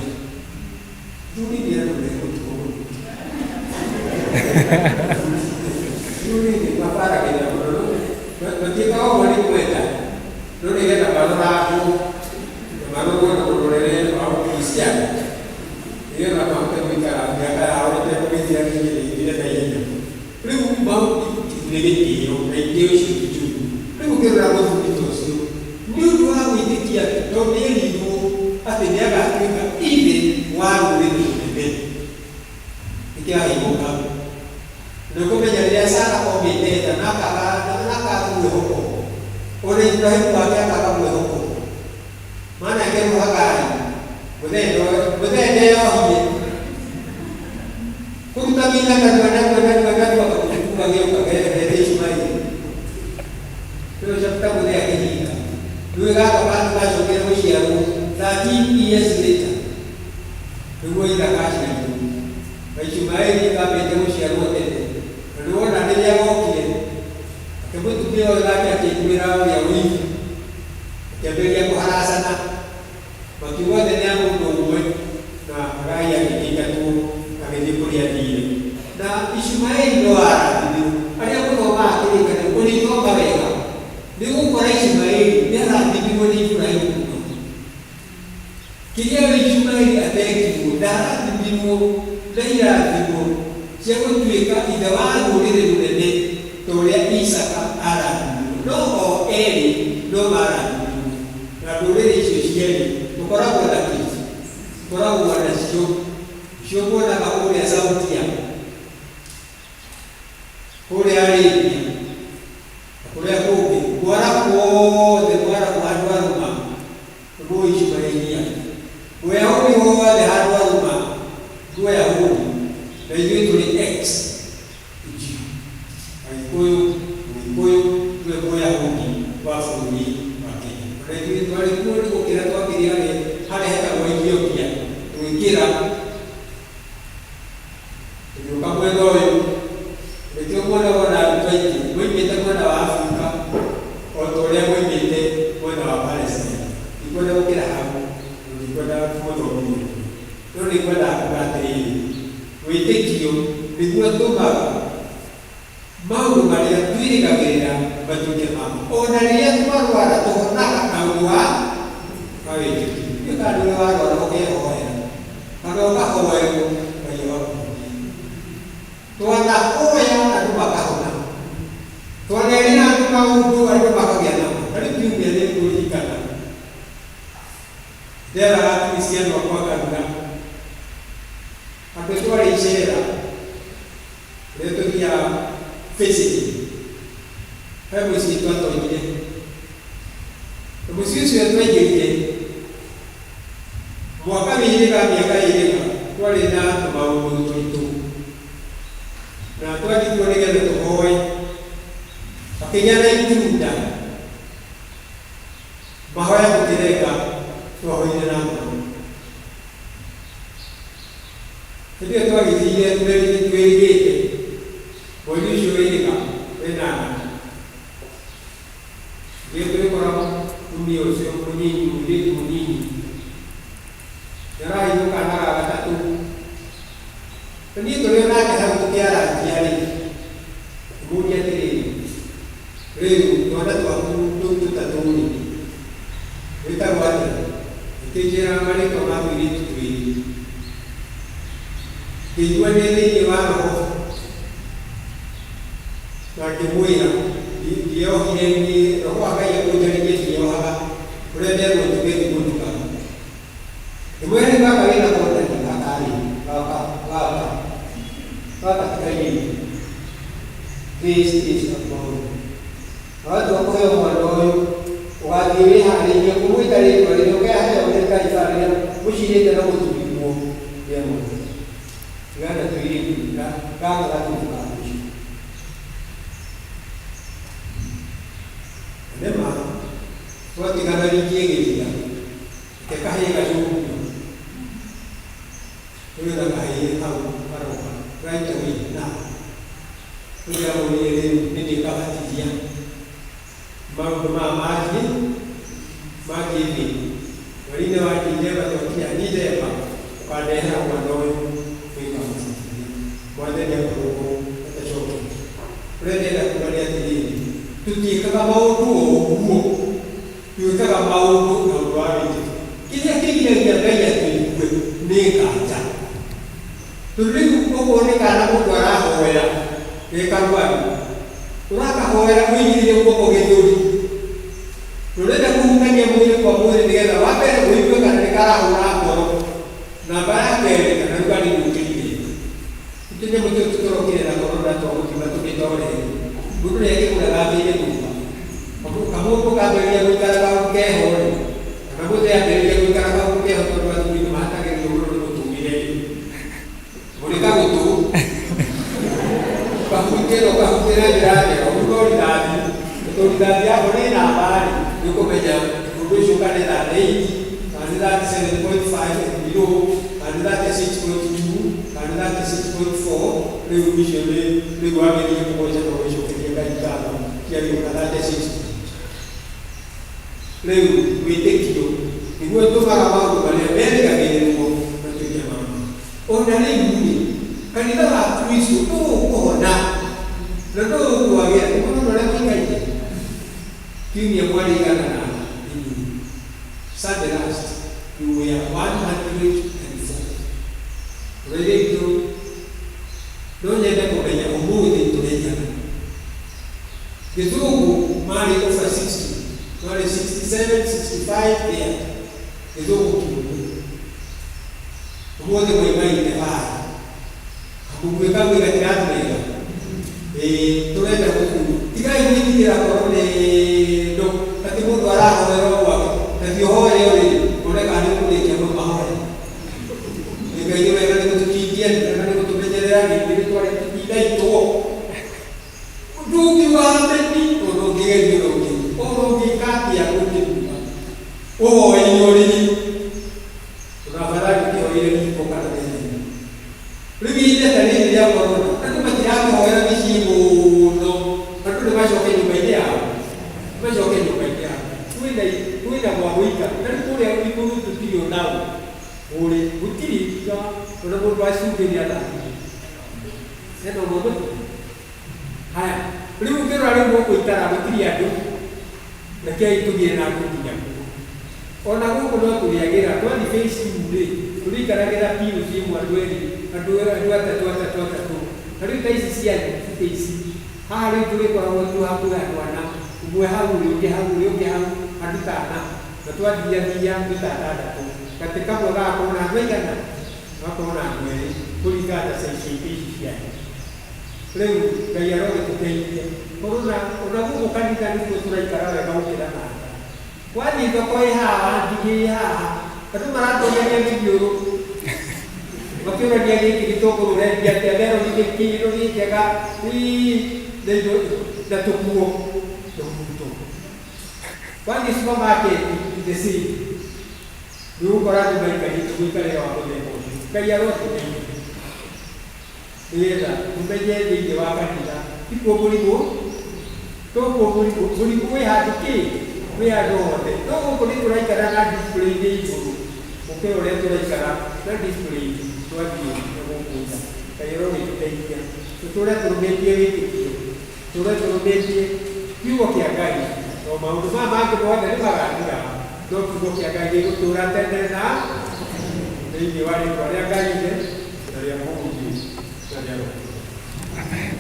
Marorwo na mũrorere wa Ũkristiano nĩgetha mahote gũikara mĩaka yao ĩtekũmĩthira ĩthire na ihenya. Rĩu nĩ gĩtĩo na itĩo icio ti njũru. Rĩu ũkĩrora mũthuri ta ũcio nĩ ũndũ wa gwĩtĩkia atĩ tondũ nĩerirwo atĩ nĩagatuĩka ithe wa rũrĩrĩ rũnene nĩkĩo aheirwo kau. Na nĩũkũmenya rĩrĩa Sara omĩte nda na akaga mwĩhoko, ona Iburahimu wake akaga mwĩhoko, maana akerwo Hagari mũthee ndeyohire kũruta wĩra narua narua narua narua kamũtuku gagĩũka gete Ishumaeli. Rĩu chapter mũthee akĩhinga. Rĩu gaka kangĩ gacokire gũciarwo 13 years later nĩguo Ithaka aciarirwo. Na Ishumaeli ambĩte gũciarwo tene. Na nĩwona rĩrĩa gokire akĩmũtumia ũyũ nake akĩiguĩra ũrĩa ũiru akĩambĩrĩria kũharacana. Makiuga othe nĩ a mũndũ ũmwe na Hagai agĩkĩingatwo agĩthiĩ kũrĩa athiire. Na Ishumaeli no arathimirwo. Arĩa mũthomaga kĩrĩkanĩro ũrĩthoma wega nĩ ũgũkora Ishumaeli nĩ arathimirwo nĩ Iburahimu mũno. Kĩrĩa we Ishumaeli atekirwo, ndarathimirwo na irathimo cia gũtuĩka ithe wa rũrĩrĩ rũnene ta ũrĩa Isaaka arathimirwo. No o erĩ no marathimirwo. Na ndũrĩrĩ icio cierĩ tũkoragwo na kĩ? Tũkoragwo nacio. Nĩcio muonaga kũrĩa Saudia, kũrĩa Arabia, na kũrĩa kũngĩ. Mwarabu wothe, Mwarabu handũ arũma, nĩ Mũishumaelia. Mũyahudi wothe handũ arũma, nĩ Mũyahudi. Na ithuĩ tũrĩ ex Jew. Agĩkũyũ, Mũgĩkũyũ nĩwe Mũyahudi wa bũrũri wa Kenya. Ona ithuĩ twarĩ kuo nĩ gũkĩra twakĩrire harĩa hetagwo Ethiopia, tũgĩkĩra tũgĩũka mwena ũyũ. Nĩkĩo muonaga ona arutwo aingĩ moimĩte mwena wa Afrika o ta ũrĩa moimĩte mwena wa Palestine. Ndikwenda gũkĩra hau, tondũ ndikwenda kũmũthomithia mũno. No nĩngwendaga kuga atĩrĩrĩ, wĩtĩkio nĩguo ũtũmaga maũndũ marĩa twĩrĩgagĩrĩra matuĩke ma ma. O na rĩrĩa twarwara tũhonaga na ũndũ wa wĩtĩkio. Ndiũĩ kana nĩũrĩ warwara ũkehoera kana ũkahoerwo Ngai agakũhonia. Twanahoya andũ makahona. Twanerĩra andũ maũndũ andũ makagĩa namo. Ta rĩu kiumia nĩ ngũririkana nderaga Akristiano akwa ngaruga andũ twarĩ icera rĩrĩa tũthiaga visiting he mũciĩ twatonyire na mũciĩ ũcio twaingĩrire mwaka wĩrĩ ka mĩaka ĩrĩ ka twarĩ na tũmaũndũ tũritũ na twathiĩ kuo nĩgetha tũhoe akĩgĩa na itunda mahoya tũkĩreka twahoire na ngoro. Hĩndĩ ĩyo twagĩthiire twĩrĩgĩte mweri ũcio wĩrĩga wenana Ningĩ tũgĩkora mũtumia ũcio mũnyinyi, mũirĩtu mũnyinyi, nĩaraheirwo kaana ga gatatũ. Na niĩ tũrĩ o nake hau tũkĩarangia-rĩ, ngĩmũria atĩrĩrĩ, Rĩu twana twaku tũu tũtatũ-rĩ, twĩtagwo atĩa? Akĩnjĩra marĩtwa ma tũirĩtu twĩrĩ. Ngĩigua ndĩ thĩinĩ wa Roho na ngĩmwĩra, Ndiohire niĩ, Roho wa Ngai akũnjarĩria ndiohaga, ũrĩa nderwo njuge nĩguo njugaga. Ngĩmwĩra rĩu gaka wĩ nako nda-rĩ, gaka-rĩ, gaka, gaka, gaka ti kairĩtu. This is a boy. Na watua kũheo mwana ũyũ, ũgathiĩ wĩharĩirie kũmwĩta rĩtwa rĩrĩa ũkaheo nĩ Ngai kana rĩrĩa mũcirĩte na mũthuriguo rĩa mwana. Tigana tũirĩtu gaka gatirĩ ka mũico. Na nĩma twatigana wiki ĩgĩthira, reke kahĩĩ gacũngio. Tũrĩ na kahĩĩ hau karoka right away now. Tũngĩamũrire rĩu nĩ ndĩkabatithia maũndũ maya mathiĩ mathiĩ thĩ. Mweri-inĩ wa Dithemba twakinya Dithemba ũkandehera mwana ũyũ nĩngamũbatithia. Mwathani akorwo atacokete. Ũrĩa ndĩrenda kuga nĩ atĩrĩrĩ, tũtiĩkaga maũndũ o ũguo, twĩkaga maũndũ na ũndũ wa wĩtĩkio. Kĩrĩa kĩgiragia Ngai atũigue nĩ nganja. Tondũ rĩu okorwo nĩ kana mũndũ arahoera ge karwaru, ũrakahoera ũigĩrĩire guoko gĩthũri. Ũrenda kũhutania mwĩrĩ kwa mwĩrĩ nĩgetha wa mbere ũigue kana nĩ karahũra ngoro. Namba ya kerĩ kana rugarĩ nĩũkĩrire. Tũnyamũ tũu tũtũrokire na korona twagũthiĩ tũgĩtore. Mũndũ nĩakĩgũraga ambĩrĩrie kũnyua. Kamũndũ kambĩrĩria gũikara kaũndũ keho rĩ, kana mũthee ambĩrĩria gũikara kaũndũ keho tondũ athuri nĩmahatagĩrĩrio mũno nĩ mũtũrĩre rĩ, mũrĩka gũtũ ũkahutia na ũkahutia na njĩra njega, ũguo no rithathi, tondũ rithathi yako nĩ namba rĩ, nĩũkũmenya ũndũ ũcio kana nĩ 38, kana nĩ 37.5 and below, kana nĩ 36.2, kana nĩ 36.4, rĩu icio nĩ rĩu wagĩrĩire kũgoca na ũgĩcokeria Ngai ngatho ciagĩũka 36. Rĩu wĩtĩkio nĩguo ũtũmaga maũndũ marĩa merĩgagĩrĩrwo matuĩke ma ma. O na rĩu-rĩ, kanitha wa Kristo ndũgũkũhona na ndũgũkwagĩra. Nĩ mũrona ũrĩa mũikaire? Kiumia mwarĩ igana na inyuĩ. Sunday last, you were 104. Ũrĩa itũ, no nyende kũmenya ũmũthĩ tũrĩ aigana. Gĩthũngũ marĩ over 60, marĩ 67, 65 there. Gĩthũngũ kiumia. Ũmũthĩ mwaimaine haha. Kamũguĩ kamwe gatiratũrega. Ĩĩ tũrenda gũkũ. Tigai gwĩtigĩra korona ĩno atĩ mũndũ arahoera o gwake. Na ti ũhoe rĩ, wone kana nĩ ũkũrĩkia mahoya. Nĩ Ngai nĩ wega nĩ gũtũkindia, nĩ wega nĩ gũtũmenyerera, ningĩ nĩ twarĩ tũtindaitwo. Ndũngiuga ameni ona ũngĩgerio na ũngĩ. Ona ũngĩka atĩa ũngĩruma. Ũhoeire ũrĩrĩ. Ona afadhali ũkĩhoeire riko kana metha-inĩ. Rĩu ihinda ta rĩrĩ rĩa korona, andũ matirakĩhoera mĩciĩ mũno. Andũ nĩ macoke nyũmba-inĩ yao. Macoke nyũmba-inĩ yao. Kwĩna kwĩna gwa gũikara. Na rĩu kũrĩa igũrũ tũtirĩ onao. Kũrĩa gũtirĩ tiga ona mũndũ wa cumbĩ nĩ athamire. Hena ũmwe mũtwe. Haya, rĩu ũngĩrora rĩu gũkũ itara gũtirĩ andũ. Rekei tũgĩe na andũ nginya kuo. Ona gũkũ no tũrĩagĩra, twathiĩ phase two rĩ, tũrĩikaragĩra piũ ĩmwe andũ erĩ, andũ andũ atatũ atatũ atatũ. Ta rĩu ta ici cianyu itĩ ici, haha rĩu tũrĩkoragwo tu hakuhĩ andũ ana, ũmwe hau, ũrĩa ũngĩ hau, ũrĩa ũngĩ hau, andũ ta ana. Na twathiathia nĩ ta atandatũ. Gatĩ kamwe gagakorwo na andũ aigana? Gagakorwo na andũ erĩ kũringana na size ya itĩ ici cianyu. Rĩu Ngai arogĩtũteithia. Korwo ona ona gũkũ kanitha nĩkuo tũraikara wega gũkĩra na nja. Wathiĩ thoko ĩ haha, ngigĩ ĩ haha, andũ maratonyania mĩthiũrũ makĩũrania gĩkĩ gĩtũngũrũ ũrendia atĩa, meroni nĩ kĩ, ĩno nĩ njega, ii, na indo na tũkuo tũhuto. Wathiĩ supermarket the same, nĩ ũgũkora andũ maikarĩte mũikarĩre wa mũthemba ũcio. Ngai arotũteithia nĩgetha tũmenye thĩinĩ wa kanitha tikuo mũrimũ, tokuo mũrimũ, mũrimũ wĩ handũ kĩ, wĩ handũ hothe. No gũkũ nĩ tũraikara na discipline igũrũ gũkĩra ũrĩa tũraikara na discipline twathiĩ na gũkũ nja. Ngai arogĩtũteithia tũtũre tũrũmĩtie wĩtĩkio, tũtũre tũrũmĩtie kiugo kĩa Ngai, to maũndũ maya mangĩ mothe nĩ magathira, no kiugo kĩa Ngai gĩgũtũra tene na thĩinĩ wa rĩtwa rĩa Ngai Ithe na rĩa Mũriũ na rĩa Roho Mũtheru.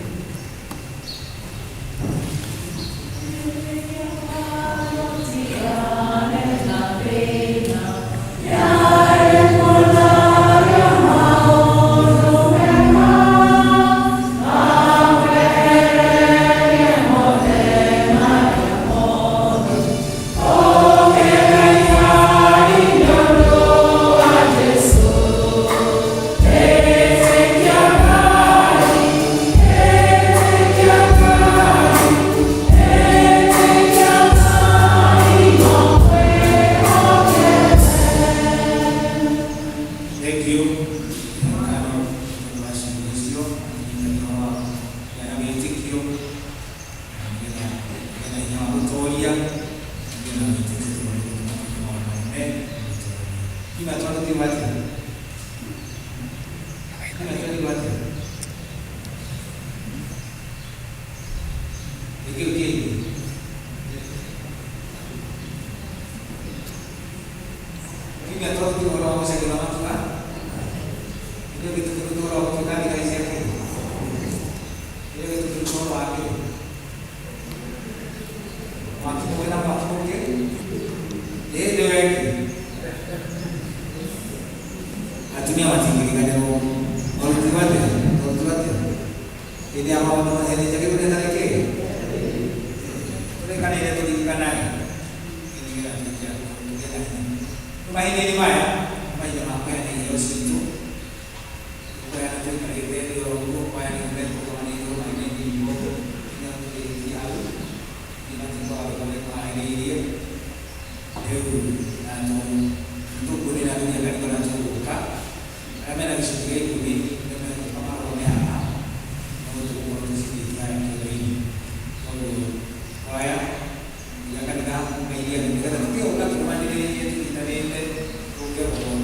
Thank you. Kano nĩ wa ciugo icio nyitanĩra wa kũgĩa na wĩtĩkio na nĩgetha kũgĩa na hinya wa gũtoria kũgĩa na wĩtĩkio tondũ nĩ gũtũma twĩke maũndũ manene gũtoria. Ima twarutirwo atĩa? Ima twarutirwo atĩa? Nĩ kĩu kĩngĩ? Atumia twarutirwo ũhoro wa gũcaria na matuka. Ithuĩ tũkĩrutwo ũhoro wa gũtuĩka thigari cia kĩ. Ithuĩ tũkĩrutwo ũhoro wa kĩ. Mwaki mũgĩ na mwaki mũngĩ. Ĩĩ nĩ weki. Atumia matingĩriganĩrwo. Warutirwo atĩa? Warutirwo atĩa? Hĩndĩ ya maũndũ hĩndĩ njagĩrĩirwo nĩ ĩtarĩ kĩ? Tũrĩkanĩire tũririkanae. Nĩgetha tũgĩe na hinya. Rĩu mahinda-inĩ maya, nĩ mahinda ma kũheana iheo citũ. Tũkũheana tũikarĩte thĩ oro ũguo, kwaya nĩo mekũrũgamĩrĩirwo maine nyĩmbo nginya tũrĩkie hau. Nĩ matuĩka wa rwĩmbo mekũharĩrĩirie. Rĩu na nĩtũkuonera athuri a kanitha ũrĩa tũgũka. Arĩa mena gĩcunjĩ gĩa ikũmi nĩo megũka marũgame haha. No tũgũkorwo tũcikĩtie harĩa kĩondo-inĩ. Koguo kwaya ya kanitha mũgeithie andũ nĩgetha tũkĩũka tũrũmanĩrĩrie tũnyitanĩte tũke gũkorwo.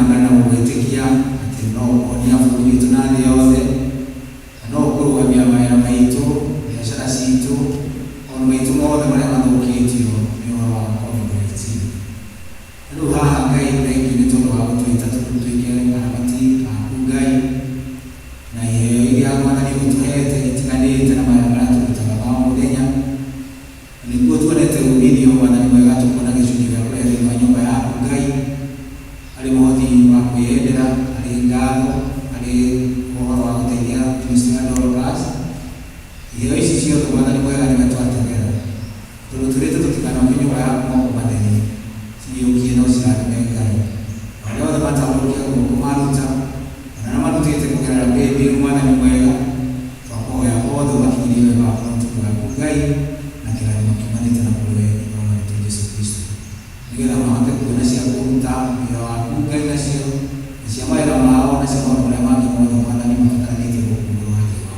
na mbere na gũgwĩtĩkia atĩ no ũhonia bũrũri witũ na thĩ yothe, na no ũkũrũgamia mawĩra maitũ, biacara citũ, maũndũ maitũ mothe marĩa mathũkĩtio nĩ ũhoro wa COVID-19. Na rĩu haha Ngai, thengiũ nĩ tondũ wa gũtwĩta tũtuĩke aramati aku Ngai, na iheo iria Mwathani ũtũhete itiganĩte na mawĩra marĩa tũrutaga ma o mũthenya. Na nĩguo tuonete umithio, Mwathani mwega, tũkuona gĩcunjĩ gĩa kũrehe thĩinĩ wa nyũmba yaku Ngai, arĩ mũhothi wa kwĩyendera, arĩ ngatho, arĩ ũhoro wa gũteithia ministry ya Dorcas. Iheo ici ciothe, Mwathani mwega, nĩwe twategera, tondũ twĩrĩte tũtikanoke nyũmba yaku moko matheri, ciyũkie no cirathime Ngai. Na arĩa othe matambũrũkia guoko maruta, ona arĩa marutĩte kũgerera paybill, Mwathani mwega, twakũhoya othe ũmakinyĩrie wega waku na ũtugi waku Ngai, na kĩrathimo kiumanĩte na kũrĩ we Mwathani witũ Jesũ Kristo, nĩgetha mahote kuona cia kũruta wĩra waku Ngai nacio, na cia mawĩra mao, na cia maũndũ marĩa mangĩ mothe Mwathani mabataranĩtie gũkũ igũrũ wa riũa.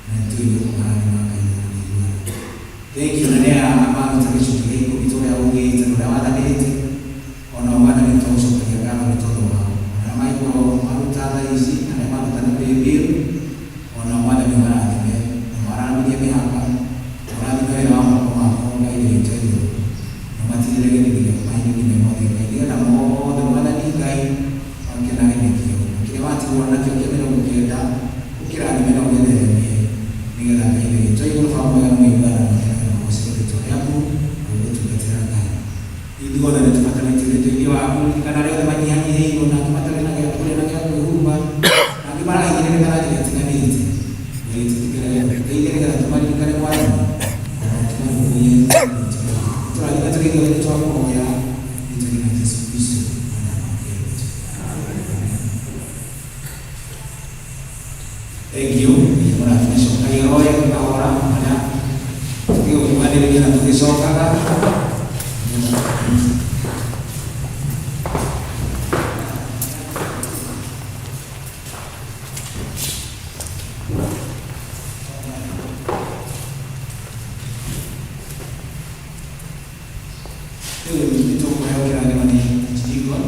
Na nĩtũĩ nĩ ũkũmarathima Ngai na ũrĩiguana. Thengiũ. Na nĩ aya maruta gĩcunjĩ gĩa ikũmi ta ũrĩa ugĩte na ũrĩa wathanĩte, ona Mwathani nĩtwagũcokeria ngatho nĩ tondũ wao. Ona arĩa mangĩkorwo maruta thaa ici, na arĩa maruta na paybill, ona Mwathani ũmarathime na ũmaramirie mĩhaka, na ũrathime wĩra wa moko mako Ngai witũ igũrũ, na ũmatirĩre gĩthithi gĩaku mahinda-inĩ me mothe Ngai, nĩgetha mothe Mwathani Ngai makenage nĩkĩo, na kĩrĩa watigwo nakĩo kĩa 90 ũkĩrathime na ũgĩtheremie, nĩgetha Ngai witũ igũrũ, Baba mwega na mũiguano, makenage na magocere rĩtwa rĩaku na gũgũtungatĩra Ngai. Ithuothe nĩ tũbatarĩtio nĩ ũteithio waku. Ririkana arĩa othe manyihanyihĩirwo, na angĩ matarĩ na gĩa kũrĩa na gĩa kwĩhumba, na angĩ marahinyĩrĩrĩka na njĩra itiganĩte. Ngai, tũtĩkĩre gũteithia nĩgetha tũmaririkane, Mwathani, na tũmarũmbũiye. Tũrathime tũrĩ ithuothe, nĩ twakũhoya rĩtwa-inĩ rĩa Jesu Kristo Mwana wa Ngai witũ. Thank you. Mũrathime, cokai roe kahora harĩa tũgĩgũkuhanĩrĩria na tũgĩcokaga. Rĩu nĩ tũkũheo kĩrathimo nĩ Archdeacon.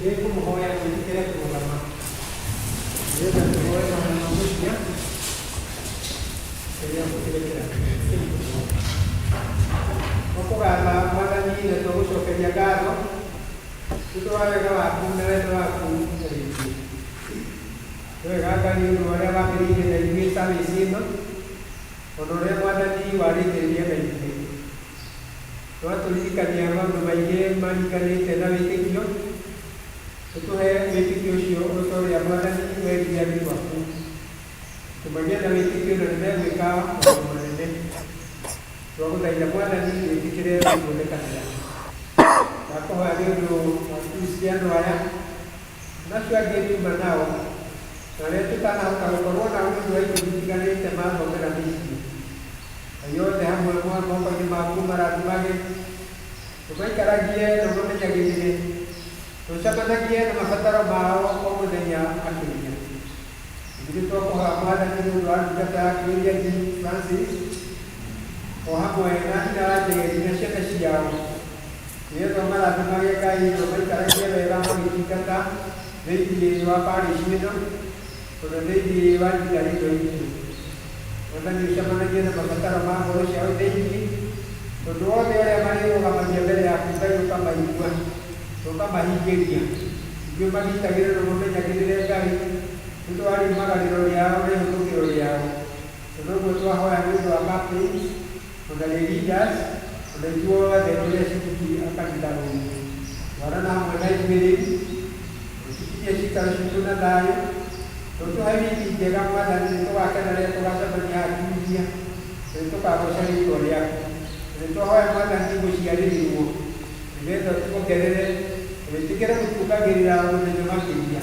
Nĩ ngũmũhoya mwĩtĩkĩre kũrũgama nĩgetha tũhoe mahoya ma mũthia rĩrĩa mũkĩrekera. Tũkũgatha Mwathani na tũgũcokeria ngatho nĩ ũndũ wa wega waku na wendo waku harĩ ithuĩ. Nĩ wega Ngai nĩ ũndũ wa ũrĩa wambĩrĩirie na ithuĩ service ĩno, ona ũrĩa Mwathani warĩkĩrĩria na ithuĩ. Twatũririkania maũndũ maingĩ maringanĩte na wĩtĩkio, ũtũhe wĩtĩkio ũcio o ta ũrĩa Mwathani werire arutwo aku. Tũmagĩe na wĩtĩkio na nĩmegwĩka maũndũ manene. Twagũthaitha Mwathani wĩtĩkĩre gũtuonekanĩra. Ndakũhoya nĩ ũndũ wa Akristiano aya na acio angĩ tuma nao, na arĩa tũtanahota gũkorwo nao nĩ ũndũ wa itũmi itiganĩte mathomera mĩciĩ. Ngai othe hamwe moko-inĩ maku marathimage, ũmaikaragie na ũmamenyagĩrĩre, na ũcemanagie na mabataro mao o mũthenya makĩria. Ithuĩ twakũhoya Mwathani nĩ ũndũ wa ndungata yaku Eliakim Francis, o hamwe na nyina wa Njegeri na ciana ciao, nĩgetha ũmarathimage Ngai na ũmaikaragie wega magĩtungata thĩinĩ wa parish ĩno, ona thĩinĩ wa ihinda rĩno itũ. Mwathani ũcemanagie na mabataro ma ngoro ciao thĩinĩ, tondũ othe arĩa marĩrũgamagia mbere yaku Ngai ũkamaigua na ũkamahingĩria. Ithuĩ magitagĩre na ũmamenyagĩrĩre Ngai, nĩ ũndũ wa riumagarĩro rĩao na ihũthũkĩro rĩao. Tondũ ũguo twahoya nĩ ũndũ wa captains, ona lay leaders, ona ithuothe tũrĩ aciriki a kanitha ũyũ. Twarana hamwe na ithuĩ rĩu, ũtũkinyie ciikaro citũ na thayũ, na ũtũhe wiki njega Mwathani, nĩ tũgakena rĩrĩa tũgacemania haha kiumia, na nĩ tũkagoca rĩtwa rĩaku. Na nĩ twahoya Mwathani gũciarĩrĩrwo, nĩgetha ũtuongerere, na wĩtĩkĩre gũtuongagĩrĩra ũmenyo makĩria.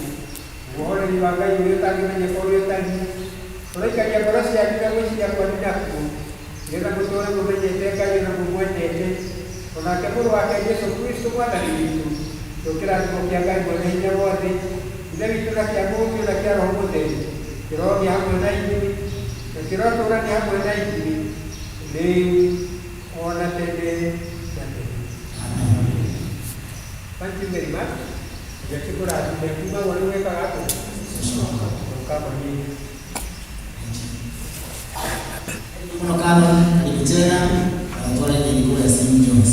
Naguo ũhoreri wa Ngai ũrĩa ũtangĩmenyeka ũrĩa ũtariĩ, ũroikaria ngoro cianyu na gwĩciria kwanyu nakuo, nĩgetha mũtũũre mũmenyete Ngai o na mũmwendete, o nake Mũrũ wake Jesu Kristo Mwathani witũ. Nakĩo kĩrathimo kĩa Ngai Mwene-Hinya-Wothe, Ithe witũ, na kĩa Mũriũ, na kĩa Roho Mũtheru, kĩrogĩa hamwe na inyuĩ. Ĩkĩrotũrania hamwe na ithuĩ rĩu ona tene na tene. Thank you very much. Reke kũrathime kuma gwa rĩu wekaga atĩa? Ũkamanyita. Muno Canon, karibu tena twaragia kũrĩa St. John's.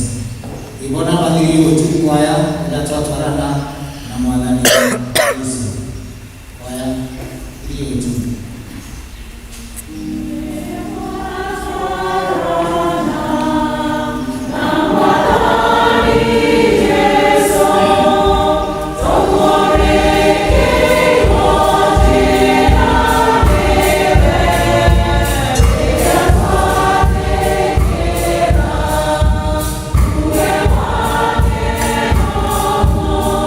Ibona wathiri ũtukũ aya rĩrĩa twatwarana na mwathani.